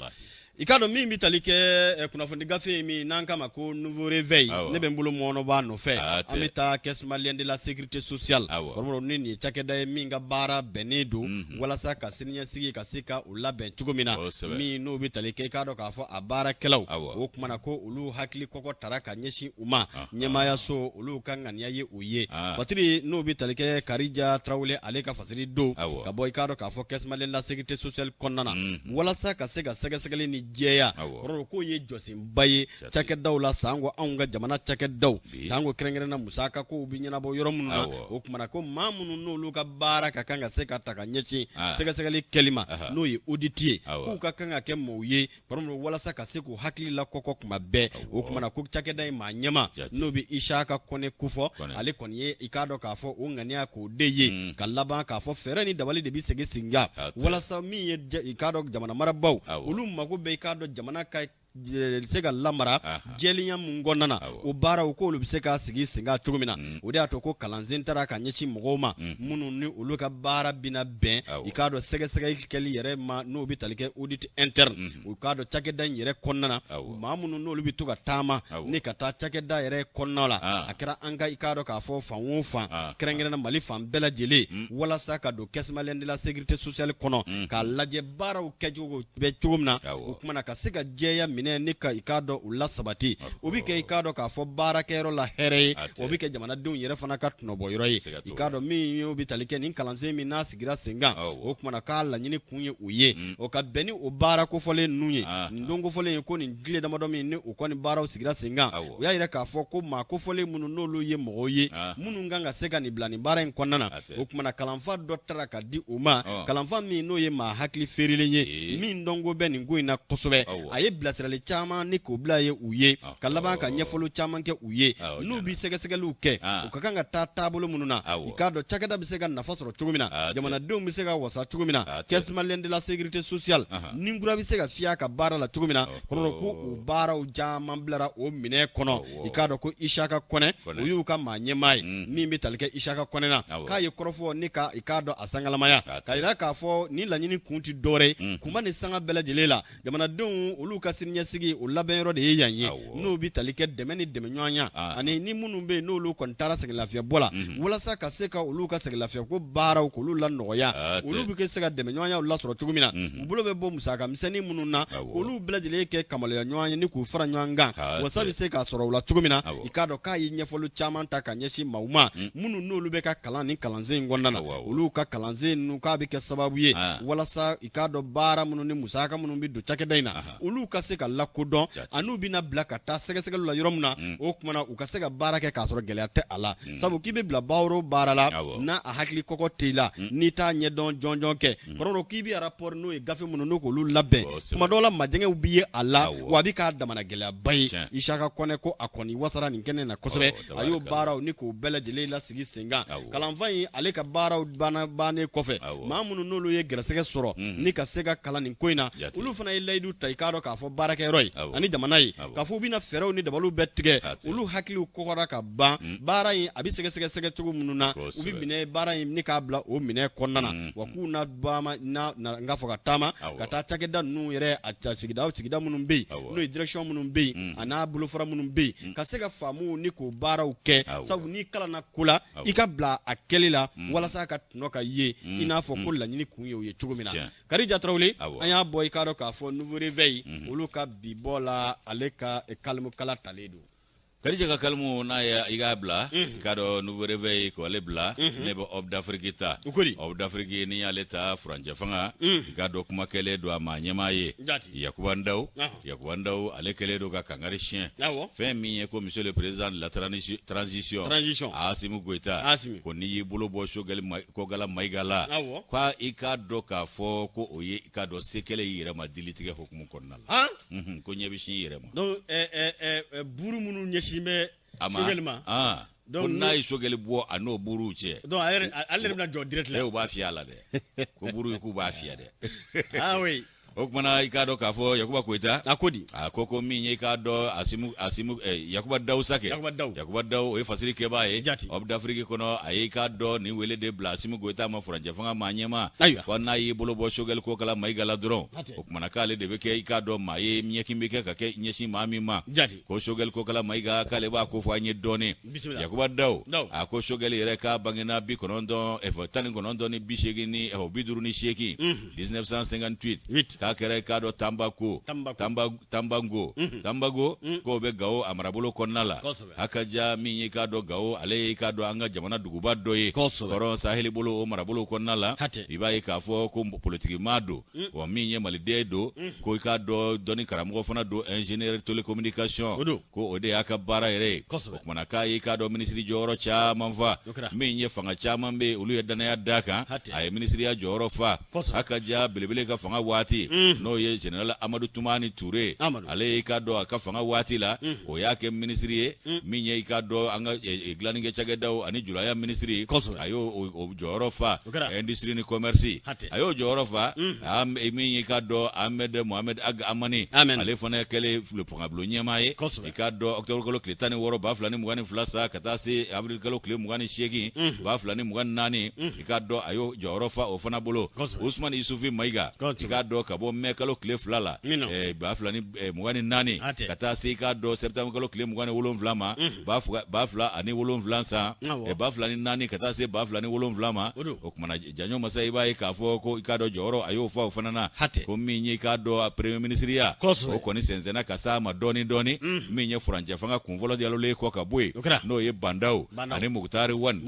I k'a dɔn min bɛ tali kɛ kunnafoni gafe min n'an k'a ma ko Nouveau Réveil, ne bɛ n bolo mɔɔnɔbɔ a nɔfɛ. An bɛ taa Caisse malienne de la sécurité sociale. Kɔrɔmɔrɔw, ni nin ye cakɛda ye min ka baara bɛnnen don walasa ka siniɲɛsigi ka se ka o labɛn cogo min na, min n'o bɛ tali kɛ i k'a dɔn k'a fɔ a baarakɛlaw, o tuma na ko olu hakili kɔkɔ tara ka ɲɛsin u ma, ɲɛmaayaso olu ka ŋaniya ye o ye. Fatiri n'o bɛ tali kɛ Karija Tarawele, ale ka fasiri don ka bɔ i k'a dɔn k'a fɔ Caisse malienne de la sécurité sociale kɔnɔna na, walasa ka se ka sɛgɛsɛgɛli ni jɛya kɔrɔ k'o ye jɔsenba ye cakɛdaw la, sanko anw ka jamana cakɛdaw, sanko kɛrɛnkɛrɛn na musaka kow bɛ ɲɛnabɔ yɔrɔ minnu na. O tuma na ko maa minnu n'olu ka baara ka kan ka se ka ta ka ɲɛsin sɛgɛsɛgɛli kɛli ma, n'o ye audit ye, k'u ka kan ka kɛ maaw ye walasa ka se k'u hakili lakɔkɔ kuma bɛɛ. O tuma na ko cakɛda in maa ɲɛmaa n'o bɛ Isaka Kɔnɛ kofɔ, ale kɔni ye i k'a dɔn k'a fɔ o ŋaniya k'o de ye mm. ka laban k'a fɔ fɛɛrɛ ni dabali de bɛ sigi sen kan walasa min ye i k'a dɔn jamana marabaaw, olu mago bɛ i k'a dɔn jamana ka se ka lamara jɛlenya mun kɔnɔna na, o baaraw k'olu bɛ se ka sigi sen kan cogo min na. O de y'a to ko kalansen taara ka ɲɛsin mɔgɔw ma minnu ni olu ka baara bɛna bɛn, i k'a dɔn, sɛgɛsɛgɛli kɛli yɛrɛ ma, n'o bɛ tali kɛ audit interne, u k'a dɔn cakɛda in yɛrɛ kɔnɔna na, maa minnu n'olu bɛ to ka taama ni ka taa cakɛda yɛrɛ kɔnɔna la, a kɛra an ka, i k'a dɔn k'a fɔ, fan o fan, kɛrɛnkɛrɛnna Mali fan bɛɛ lajɛlen, walasa ka don Caisse malienne de la sécurité sociale kɔnɔ k'a lajɛ baaraw kɛcogo bɛ cogo min na. O tuma na ka se ka jɛya minɛ ni ka, i k'a dɔn, u lasabati, o bɛ kɛ, i k'a dɔn k'a fɔ, baarakɛyɔrɔ la hɛrɛ ye, o bɛ kɛ jamanadenw yɛrɛ fana ka tɔnɔbɔyɔrɔ ye. I k'a dɔn min y'o bɛ tali kɛ nin kalansen min n'a sigira sen kan, o tuma na k'a laɲini kun ye o ye, o ka bɛn ni o baara kofɔlen ninnu ye. Nin don kofɔlen ye ko nin tile damadɔ min ni u kɔni baaraw sigira sen kan, u y'a jira k'a fɔ ko maa kofɔlen minnu n'olu ye mɔgɔw ye minnu kan ka se ka nin bila nin baara in kɔnɔna na, o tuma na kalanfa dɔ taara ka di u ma, kalanfa min n'o ye maa hakili feerelen ye, min dɔnko bɛ nin ko in na kosɛbɛ. A ye bilasirali caman ni k'o bila ye u ye, ka laban ka ɲɛfɔli caman kɛ u ye, n'u bɛ sɛgɛsɛgɛliw kɛ, u ka kan ka taa taabolo minnu na, i k'a dɔn cakɛda bɛ se ka nafa sɔrɔ cogo min na, jamanadenw bɛ se ka wasa cogo min na, Caisse malienne de la sécurité sociale ni kura bɛ se ka fiyɛ a ka baara la cogo min na. Kɔrɔ ko o baaraw caman bilara o minɛn kɔnɔ. I k'a dɔn ko Isaka Kɔnɛ, o y'u ka maa ɲɛmaa ye min bɛ tali kɛ Isaka Kɔnɛ na, k'a ye kɔrɔfɔ ni ka, i k'a dɔn, a sangalamaya ka jira k'a fɔ nin laɲini kun tɛ dɔwɛrɛ ye, kunba ni sanga bɛɛ lajɛlen la, jamanadenw olu ka siniɲɛsigi o labɛnyɔrɔ de ye yan ye, n'o bɛ tali kɛ dɛmɛ ni dɛmɛɲɔgɔnya ani ni minnu bɛ yen n'olu kɔni taara sɛgɛnlafiɲɛbɔ la, walasa ka se ka olu ka sɛgɛnlafiɲɛko baaraw k'olu lanɔgɔya, olu bɛ se ka dɛmɛɲɔgɔnyaw lasɔrɔ cogo min na, u bolo bɛ bɔ musaka misɛnnin minnu na, k'olu bɛɛ lajɛlen kɛ kamaleya ɲɔgɔn ye ni k'u fara ɲɔgɔn kan, wasa bɛ se k'a sɔrɔ u la cogo min na. I k'a dɔn k'a ye ɲɛfɔli caman ta ka ɲɛsin maaw ma minnu n'olu bɛ ka kalan nin kalansen in kɔnɔna na. Olu ka kalansen ninnu k'a bɛ kɛ sababu ye walasa, i k'a dɔn, baara minnu ni musaka minnu bɛ don cakɛda in na, olu ka se ka lakodɔn, an'u bɛna bila ka taa sɛgɛsɛgɛli la yɔrɔ min na, o tuma na u ka se ka baara kɛ k'a sɔrɔ gɛlɛya tɛ a la, sabu k'i bɛ bila baara o baara la, n'a a hakili kɔkɔ t'i la, n'i t'a ɲɛdɔn jɔnjɔn kɛ, kɔrɔ don k'i bɛ rapport n'o ye gafe minnu n'o k'olu labɛn, tuma dɔw la majɛngɛw bɛ ye a la, wa a bɛ k'a damana gɛlɛyaba ye. Isaka Kɔnɛ ko a kɔni wasara nin kɛnɛ na kosɛbɛ. A y'o baaraw ni k'o bɛɛ lajɛlen lasigi sen kan. Kalanfa in ale ka baaraw bannen kɔfɛ, maa minnu n'olu ye gɛrɛsɛgɛ sɔrɔ ni ka se ka kalan nin ko in na, olu fana ye layidu ta, i k'a dɔn k'a fɔ baarakɛyɔrɔ ye ani jamana ye, k'a fɔ u bɛna fɛɛrɛw ni dabaliw bɛɛ tigɛ. Olu hakiliw kɔgɔra ka ban baara in a bɛ sɛgɛsɛgɛ cogo minnu na, u bɛ minɛ baara in ni k'a bila o minɛ kɔnɔna na, wa k'u na n k'a fɔ ka taama ka taa cakɛda ninnu yɛrɛ, a sigida minnu bɛ yen, n'o ye direction minnu bɛ yen, a n'a bolofara minnu bɛ yen, ka se ka faamu ni k'o baaraw kɛ, sabu n'i kalanna ko la, i ka bila a kɛli la walasa ka tɔnɔ ka ye, i n'a fɔ ko laɲini kun ye o ye cogo min na. Kadija Tarawele, an y'a bɔ, i k'a dɔn k'a fɔ Nouveau Réveil olu ka bi bɔ la, ale ka kalimukala talen don. Kadija ka kalimu n'a ye i k'a bila, i k'a dɔn Nouveau Réveil ko ale bila, ne bɛ Hope d'Afrique ta. Hope d'Afrique, n'i y'ale ta, furancɛ fanga, i k'a dɔn kuma kɛlen don a maa ɲɛmaa ye Yakuba Ndaw. Yakuba Ndaw, ale kɛlen don ka kangari siɲɛ fɛn min ye ko monsieur le président de la transition Asimi Goyita, ko n'i y'i bolo bɔ Sogɛli Kokala Mayiga la, ko i k'a dɔn k'a fɔ ko o ye, i k'a dɔn, se kɛlen i yɛrɛ ma dilitigɛ hukumu kɔnɔna la, ko ɲɛ bɛ sin i yɛrɛ ma. Donc buru minnu ɲɛsin bɛ Sogɛli ma, ko n'a ye Sogɛli bɔ a n'o buruw cɛ, donc ale yɛrɛ bɛna jɔ direct la. U b'a fiyɛ a la dɛ, ko buru k'u b'a fiyɛ dɛ. Ah oui. O kumana, i k'a dɔn k'a fɔ Yakuba Koyita, a ko di? A ko min ye, i k'a dɔn, Asimu Yakuba Daw sa kɛ, Yakuba Daw, Yakuba Daw, o ye fasiri kɛbaa ye Hope d'Afrique kɔnɔ. A ye, i k'a dɔn, nin wele de bila Asimi Goyita ma, furancɛ fanga maa ɲɛmaa, ko n'a y'i bolo bɔ Sogɛli Kokala Mayiga la dɔrɔn, o kumana k'ale de bɛ kɛ, i k'a dɔn, maa ye ɲɛkin bɛ kɛ ka kɛ ɲɛsin maa min ma. Ko Sogɛli Kokala Mayiga, k'ale b'a ko fɔ an ye dɔɔnin. Yakuba Daw, a ko Sogɛli yɛrɛ k'a bangena 19 ni 80 ni 58, 1958, k'a kɛra, i k'a dɔn, Tanbako, Tanbango, Tanbago, k'o bɛ Gawo a marabolo kɔnɔna la. Hakaja min ye, i k'a dɔn, Gawo, ale ye, i k'a dɔn, an ka jamana duguba dɔ ye kɔrɔn saheli bolo, o marabolo kɔnɔna la. I b'a ye k'a fɔ ko politikimaa don, wa min ye maliden don, ko i k'a dɔn, dɔnni karamɔgɔ fana don, ingénieur télécommunication, ko o de y'a ka baara yɛrɛ ye. O kumana k'a ye, i k'a dɔn, minisiri jɔyɔrɔ caman fa. Min ye fanga caman bɛ yen, olu ye dannaya d'a kan, a ye minisiriya jɔyɔrɔ fa. Hakaja belebele ka fanga waati. N'o ye général Amadu Tumani Ture, ale ye i k'a dɔn a ka fanga waati la, o y'a kɛ minisiri ye min ye i k'a dɔn an ka dilannikɛ cakɛdaw ani julaya minisiri, a y'o jɔyɔrɔ fa, industrie ni commerce, a y'o jɔyɔrɔ fa. Min ye i k'a dɔn Ahmed Mohamed Ag Amani, ale fana kɛlen fangabulon ɲɛmaa ye, i k'a dɔn octobre kalo tile 16 2022 sa ka taa se avril kalo tile 28 2024, i k'a dɔn a y'o jɔyɔrɔ fa o fana bolo. Usumani Isufi Mayiga, i k'a dɔn ka bɔ mai kalo tile 2 la 2024 ka taa se i k'a dɔn septembre kalo tile 27 ma 2007 san 2004 ka taa se 2007 ma. O kumana janjo masa, i b'a ye k'a fɔ ko i k'a dɔn jɔyɔrɔ a y'o fa o fana na. Ko min ye i k'a dɔn premier ministre ya, o kɔni sɛnsɛnna ka s'a ma dɔɔni dɔɔni. Min ye furancɛ fanga kunfɔlɔ yalolen kɔ ka bɔ yen, n'o ye Ba Ndaw ani Mukutari Wani,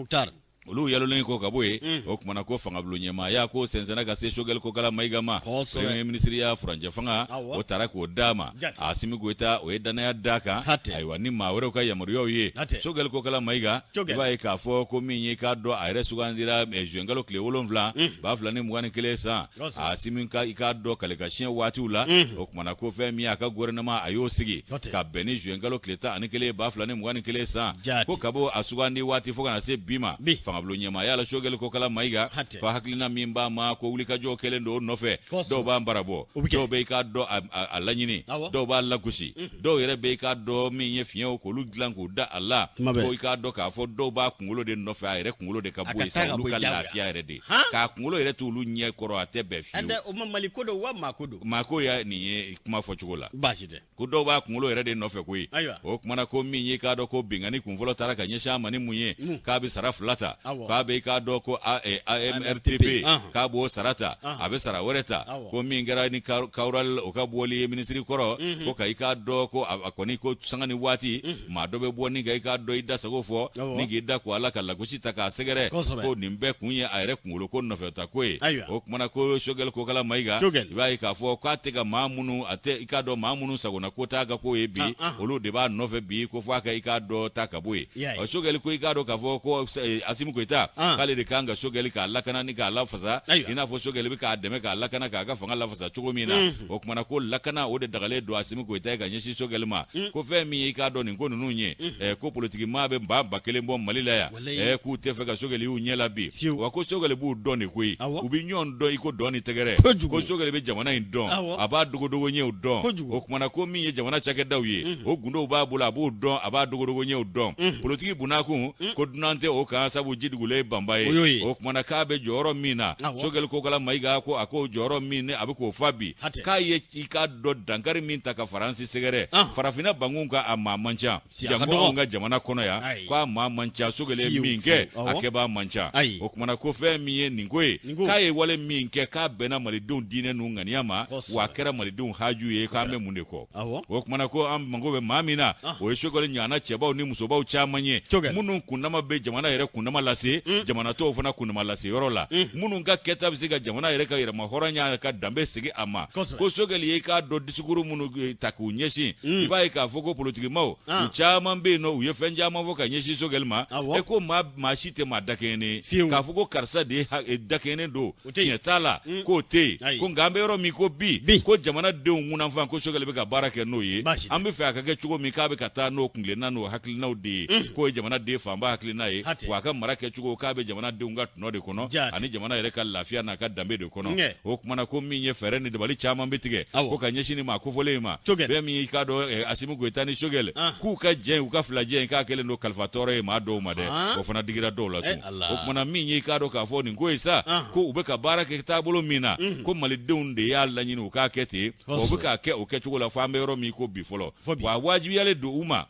olu yalolen kɔ ka bɔ yen, o kumana ko fangabulon ɲɛmaaya ko sɛnsɛnna ka se Sogɛli Kokala Mayiga ma. Premier ministre ya furancɛ fanga, o taara k'o d'a ma. Asimi Goyita, o ye dannaya d'a kan, ayiwa, ni maa wɛrɛw ka yamaruyaw ye. Sogɛli Kokala Mayiga, i b'a ye k'a fɔ ko min ye k'a dɔn a yɛrɛ sugandira juin kalo tile 7 2021 san, Asimi ka i k'a dɔn kale ka siɲɛ waatiw la. O kumana ko fɛn min a ka gouvernement, a y'o sigi ka bɛn ni juin kalo tile 11 2021 san. Ko ka bɔ a sugandi waati fo ka na se bi ma, fangabulon ɲɛmaaya la, Sogɛli Kokala Mayiga ko hakilina min b'a ma, ko wulikajɔ kɛlen don o nɔfɛ. Dɔw b'a barabɔ, dɔw bɛ i k'a dɔn a laɲini, dɔw b'a lagosi, dɔw yɛrɛ bɛ i k'a dɔn min ye fiɲɛw k'olu dilan k'u da a la. Ko i k'a dɔn k'a fɔ dɔw b'a kunkolo de nɔfɛ, a yɛrɛ kunkolo de ka bɔ yen sa, olu ka lafiya yɛrɛ de k'a kunkolo yɛrɛ t'olu ɲɛ kɔrɔ, a tɛ bɛn fiyewu. O ma Mali ko don wa maa ko don? Maa ko ya nin ye kuma fɔcogo la. Baasi tɛ. Ko dɔw b'a kunkolo yɛrɛ de nɔfɛ koyi. O kumana ko min ye k'a dɔn ko binkanni kunfɔlɔ taara ka ɲɛsin a ma ni mun ye, k'a bɛ sara fila ta, k'a bɛ i k'a dɔn ko AMRTP, k'a b'o sara ta, a bɛ sara wɛrɛ ta. Ko min kɛra ni Kawural o ka bɔli ye minisiri kɔrɔ, ko ka i k'a dɔn ko a kɔni ko sanga ni waati maa dɔ bɛ bɔ ni ka i k'a dɔn i da sago fɔ ni k'i da ko a la ka lagosi ta k'a sɛgɛrɛ, ko nin bɛɛ kun ye a yɛrɛ kunkolo ko nɔfɛ ta ko ye. O kumana ko Sogɛli Kokala Mayiga, i b'a ye k'a fɔ k'a tɛ ka maa minnu, a tɛ i k'a dɔn maa minnu sagona ko t'a ka ko ye bi, olu de b'a nɔfɛ bi, ko fo a ka i k'a dɔn ta ka bɔ yen. Ɔ Sogɛli ko i k'a dɔn k'a fɔ ko Asimi Goyita, k'ale de kan ka Sogɛli k'a lakana ni k'a lafasa, i n'a fɔ Sogɛli bɛ k'a dɛmɛ k'a lakana k'a ka fanga lafasa cogo min na. O kumana ko lakana o de dagalen don Asimi Goyita ye ka ɲɛsin Sogɛli ma. Ko fɛn min ye i k'a dɔn nin ko ninnu ye, ko politiki maa bɛ 1000 bɔ Mali la yan, k'u tɛ fɛ ka Sogɛli y'u ɲɛ la bi. Wa ko Sogɛli b'u dɔn de koyi, u bɛ ɲɔgɔn dɔn i ko dɔn ni tɛgɛrɛ. Ko Sogɛli bɛ jamana in dɔn, a b'a dogodogo ɲɛw dɔn. O kumana ko min ye jamana cakɛdaw ye, o gundow b'a bolo, a b'o dɔn, a b'a dogodogo ɲɛw dɔn. Politiki bunakun, ko dunan tɛ o kan, sabu ji dugulen banba ye. O kumana k'a bɛ jɔyɔrɔ min na, Sogɛli Kokala Mayiga ko a ko jɔyɔrɔ min ni a bɛ k'o fa bi, k'a ye i k'a dɔn dankari min ta ka Faransi sɛgɛrɛ farafinna bankun kan, a maa man ca. Janko anw ka jamana kɔnɔ yan, k'a maa man ca. Sogɛli ye min kɛ, a kɛbaa man ca. O kumana ko fɛn min ye nin ko ye, k'a ye wale min kɛ, k'a bɛnna malidenw diinɛ n'u ŋaniya ma, wa a kɛra malidenw haju ye. K'an bɛ mun de kɔ? O kumana ko an mago bɛ maa min na, o ye Sogɛli ɲɔgɔnna cɛbaw ni musobaw caman ye, minnu kundama bɛ jamana yɛrɛ kundama lase jamana tɔw fana kundama lase yɔrɔ la, minnu ka kɛta bɛ se ka jamana yɛrɛ ka yɛrɛmahɔrɔnya ka danbe segin a ma. Ko Sogɛli ye i k'a dɔn discours minnu ta k'u ɲɛsin, i b'a ye k'a fɔ ko politikimaw, u caman bɛ yen nɔ, u ye fɛn caman fɔ ka ɲɛsin Sogɛli ma. E ko maa si tɛ maa dakɛɲɛnen ye k'a fɔ ko karisa de ye dakɛɲɛnen don, tiɲɛ t'a la, k'o tɛ yen. Ko nka an bɛ yɔrɔ min ko bi, ko jamanadenw kunnafan, ko Sogɛli bɛ ka baara kɛ n'o ye, an bɛ fɛ a ka kɛ cogo min, k'a bɛ ka taa n'o kuntilenna n'o hakilinaw de ye, k'o ye jamanaden fanba hakilina ye, wa a ka mara kɛcogo, k'a bɛ jamanadenw ka tɔnɔ de kɔnɔ ani jamana yɛrɛ ka lafiya n'a ka danbe de kɔnɔ. O kumana ko min ye fɛɛrɛ ni dabali caman bɛ tigɛ ko ka ɲɛsin nin maa kofɔlen in ma, bɛɛ min i k'a dɔn Asimi Goyita ni Sogɛli, k'u ka jɛ, u ka filajɛ in, k'a kɛlen don kalifa tɔɔrɔ ye maa dɔw ma dɛ, o fana digira dɔw la tun. O kumana min ye i k'a dɔn k'a fɔ nin ko ye sa, ko u bɛ ka baara kɛ taabolo min na, ko malidenw de y'a laɲini u k'a kɛ ten, wa u bɛ k'a kɛ o kɛcogo la fo an bɛ yɔrɔ min ko bi fɔlɔ, wa wajibiyalen don u ma.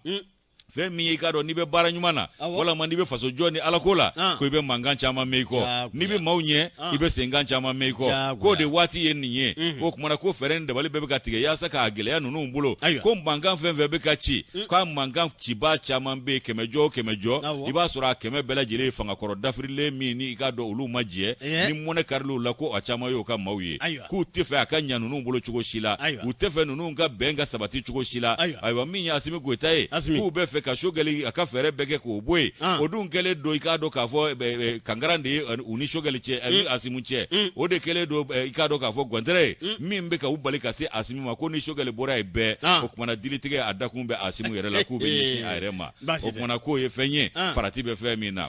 Fɛn min ye i k'a dɔn n'i bɛ baara ɲuman na, walama n'i bɛ faso jɔ ni alako la, ko i bɛ mankan caman mɛn i kɔ, n'i bɛ maaw ɲɛ, i bɛ senkan caman mɛn i kɔ, k'o de waati ye nin ye. K'o kumana ko fɛɛrɛ ni dabali bɛɛ bɛ ka tigɛ yaasa k'a gɛlɛya ninnu bolo. Ko mankan fɛn fɛn bɛ ka ci, k'a mankan cibaa caman bɛ yen, 100 jɔ o 100 jɔ, i b'a sɔrɔ a 100 bɛɛ lajɛlen ye fangakɔrɔ dafirilen min ni i k'a dɔn olu ma jɛ, ni mɔnɛ karil'u la, ko a caman y'o ka maaw ye. K'u tɛ fɛ a ka ɲa ninnu bolo cogo si la, u tɛ fɛ ninnu ka bɛn ka sabati cogo si la. Ayiwa, min ye Asimi Goyita ye, k'u bɛ fɛ fɛ ka Sogɛli a ka fɛɛrɛ bɛɛ kɛ k'o bɔ yen, o dun kɛlen don i k'a dɔn k'a fɔ kankaran de ye u ni Sogɛli cɛ, ni Asimu cɛ. O de kɛlen don i k'a dɔn k'a fɔ gɔntɛrɛ ye min bɛ ka u bali ka se Asimu ma, ko ni Sogɛli bɔra yen bɛɛ, o kumana dilitigɛ a dakun bɛ Asimu yɛrɛ la, k'u bɛ ɲɛsin a yɛrɛ ma. O kumana k'o ye fɛn ye farati bɛ fɛn min na.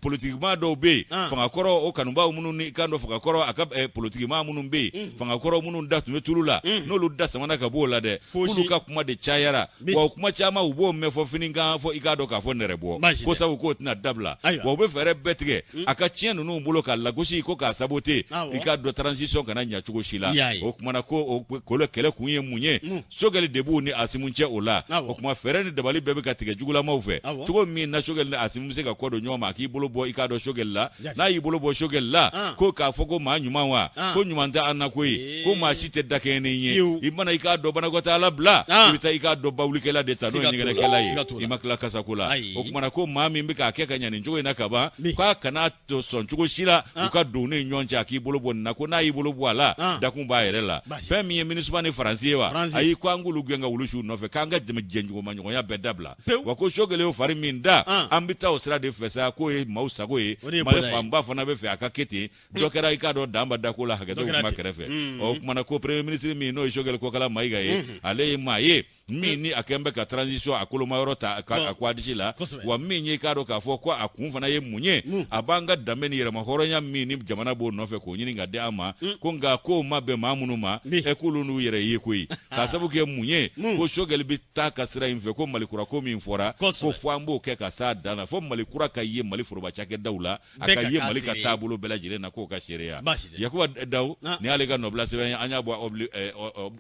Politikimaa dɔw bɛ yen, fangakɔrɔ o kanubaaw minnu ni kan dɔ fangakɔrɔ a ka politikimaa minnu bɛ yen, fangakɔrɔ minnu da tun bɛ tulu la, n'olu da samana ka b'o la dɛ, k'olu ka kuma de cayara, wa o kuma caman u b'o mɛn fɔ fini kan, fɔ i k'a dɔn k'a fɔ nɛrɛ bɔ, ko sabu k'o tɛna dabila. Wa u bɛ fɛɛrɛ bɛɛ tigɛ a ka tiɲɛ ninnu bolo ka lagosi, ko k'a saboter, i k'a dɔn transition kana ɲɛ cogo si la. O kumana ko o kɛlɛ kun ye mun ye? Sogɛli de b'u ni Asimu cɛ o la. O kuma fɛɛrɛ ni dabali bɛɛ bɛ ka tigɛ jugulamaw fɛ cogo min na Sogɛli ni Asimu bɛ se ka kɔ don ɲɔgɔn ma, a k'i bolo bɔ i k'a dɔn Sogɛli la. N'a y'i bolo bɔ Sogɛli la, ko k'a fɔ ko maa ɲuman wa, ko ɲuman tɛ an na koyi, ko maa si tɛ dakɛɲɛ ni ye. I mana i k'a dɔn banakɔtaala bila, i bɛ taa i k'a dɔn bawulikɛla de ta, n'o ye ɲɛgɛnɛkɛla ye, i ma tila kasako la. O kumana ko maa min bɛ k'a kɛ ka ɲɛ nin cogo in na kaban, k'a kana to sɔn cogo si la u ka don ni ɲɔgɔn cɛ, a k'i bolo bɔ nin na. Ko n'a y'i bolo bɔ a la, dakun b'a yɛrɛ la. Fɛn min ye MINUSMA ni Faransi ye wa, ayi, ko an k'olu gɛn ka wulu su nɔfɛ, k'an ka jɛɲɔgɔnmaɲɔgɔnya bɛɛ dabila. Wa ko Sogɛli y'o fari min da, an bɛ taa o sira de fɛ sa, k'o ye maaw sago ye. Mali fanba fana bɛ fɛ a ka kɛ ten. Dɔ kɛra i k'a dɔn danba dako la, hakɛto kuma kɛrɛfɛ. O kumana ko premier ministre min n'o ye Sogɛli Kokala Mayiga ye, ale ye maa ye min ni a kɛn bɛ ka transition a kolomayɔrɔ ta a ko a disi la. Wa min ye i k'a dɔn k'a fɔ ko a kun fana ye mun ye, a b'an ka danbe ni yɛrɛmahɔrɔnya min ni jamana b'o nɔfɛ k'o ɲini ka di an ma, ko nka k'o ma bɛn maa minnu ma, ɛ k'olu n'u yɛrɛ ye koyi. K'a sabu kɛ mun ye? Ko Sogɛli bɛ taa ka sira in fɛ, ko Mali kura ko min fɔra, ko fo an b'o kɛ ka s'a dan na, fo Mali kura ka ye Mali foroba cakɛdaw la, a ka ye Mali ka taabolo bɛɛ lajɛlen na, k'o ka seereya. Yakuba Daw, nin y'ale ka nɔbila sɛbɛn ye, an y'a bɔ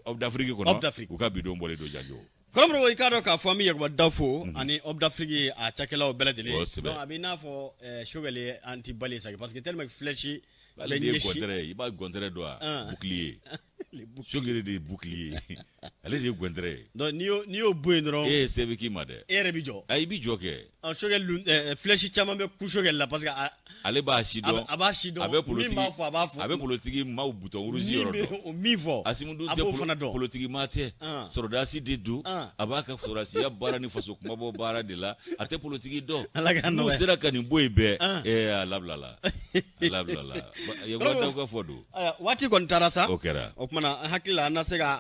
Homme d'Afrique kɔnɔ, u ka bi don bɔlen don janjo. Kɔrɔmɔrɔ, i k'a dɔn k'a fɔ an bɛ Yakuba Daw fo ani Homme d'Afrique a cakɛlaw bɛɛ lajɛlen. Donc a bɛ i n'a fɔ Sogɛli ye anti-balle ye sa, parce que tellement que flèche bɛ ɲɛsin. I b'a gɔntɛrɛ dɔn wa? Bouclier. Sogɛli de ye bouclier ye, ale de ye gɔntɛrɛ ye. Donc n'i y'o bɔ yen dɔrɔn, e ye se bɛ k'i ma dɛ. E yɛrɛ bɛ jɔ. A i bɛ jɔ kɛ. Sogɛli flèche caman bɛ ku Sogɛli la parce que ale b'a si dɔn, a b'a si dɔn, a bɛ politique, min b'a fɔ a b'a fɔ, a bɛ politique maaw bouton rouge yɔrɔ dɔn, o min fɔ, Asimu dun tɛ politique maa tɛ, sɔrɔdasi de don, a b'a ka sɔrɔdasiya baara ni faso kumabɔ baara de la, a tɛ politique dɔn. N'u sera ka nin bɔ yen bɛɛ, ɛɛ a labilala, a labilala. Yakuba Daw ka fɔ don. Waati kɔni taara sa, o kɛra. O tuma na an hakili la an na se ka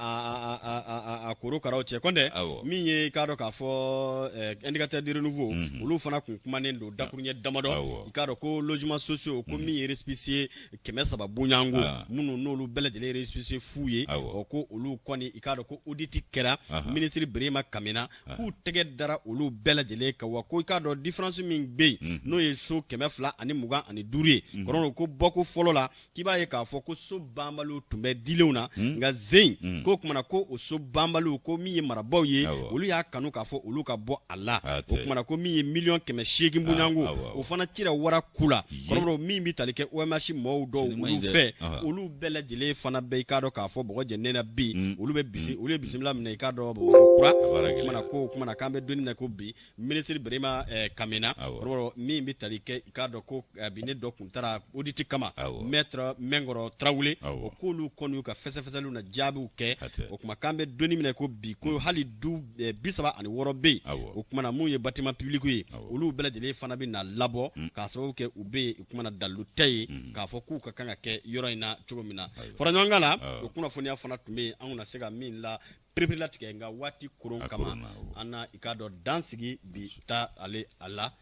a korokaraw cɛ kɔntɛ, min ye i k'a dɔn k'a fɔ Indicateur du renouveau, olu fana kun kumanen don dakuruɲɛ damadɔ. I k'a dɔn ko logements sociaux, ko min ye récépissé 300 bonyango minnu n'olu bɛɛ lajɛlen récépissé fu ye, ɔ ko olu kɔni i k'a dɔn ko audit kɛra minisiri Birima Kamena, k'u tɛgɛ dara olu bɛɛ lajɛlen kan. Wa ko i k'a dɔn différence min bɛ yen, n'o ye so 225 ye kɔrɔ, ko bɔko fɔlɔ la, k'i b'a ye k'a fɔ ko so banbaliw tun bɛ dilenw na, nka zen k'o kumana ko o so banbaliw, ko min ye marabaaw ye, olu y'a kanu k'a fɔ olu ka bɔ a la. O kumana ko min ye 800 miliyɔn bonyango, o fana cira wara ku la. Kɔrɔ min bɛ tali kɛ OMH mɔgɔw dɔw olu fɛ, olu bɛɛ lajɛlen fana bɛ i k'a dɔn k'a fɔ bɔgɔ jɛnen na bi, olu bɛ olu ye bisimila minɛ i k'a dɔn Bamakɔ kura. O kumana k'an bɛ don min na ko bi, minisiri Birima Kamena, min bɛ tali kɛ i k'a dɔn ko ne dɔ tun taara audit kama, maître Mɛnkɔrɔ Tarawele, o k'olu kɔni y'u ka fɛsɛfɛsɛliw na jaabiw kɛ. O tuma k'an bɛ don min na ko bi, ko hali du 36 bɛ yen, o kumana mun ye bâtiment public ye, olu bɛɛ lajɛlen fana bɛ na labɔ k'a sababu kɛ u bɛ yen, o kumana dalilu tɛ yen k'a fɔ k'u ka kan ka kɛ yɔrɔ in na cogo min na. Fara ɲɔgɔn kan la, o kunnafoniya fana tun bɛ yen, an na se ka min la pereperelatigɛ, nka waati koron kama, an na i k'a dɔn dan sigi bi ta ale a la.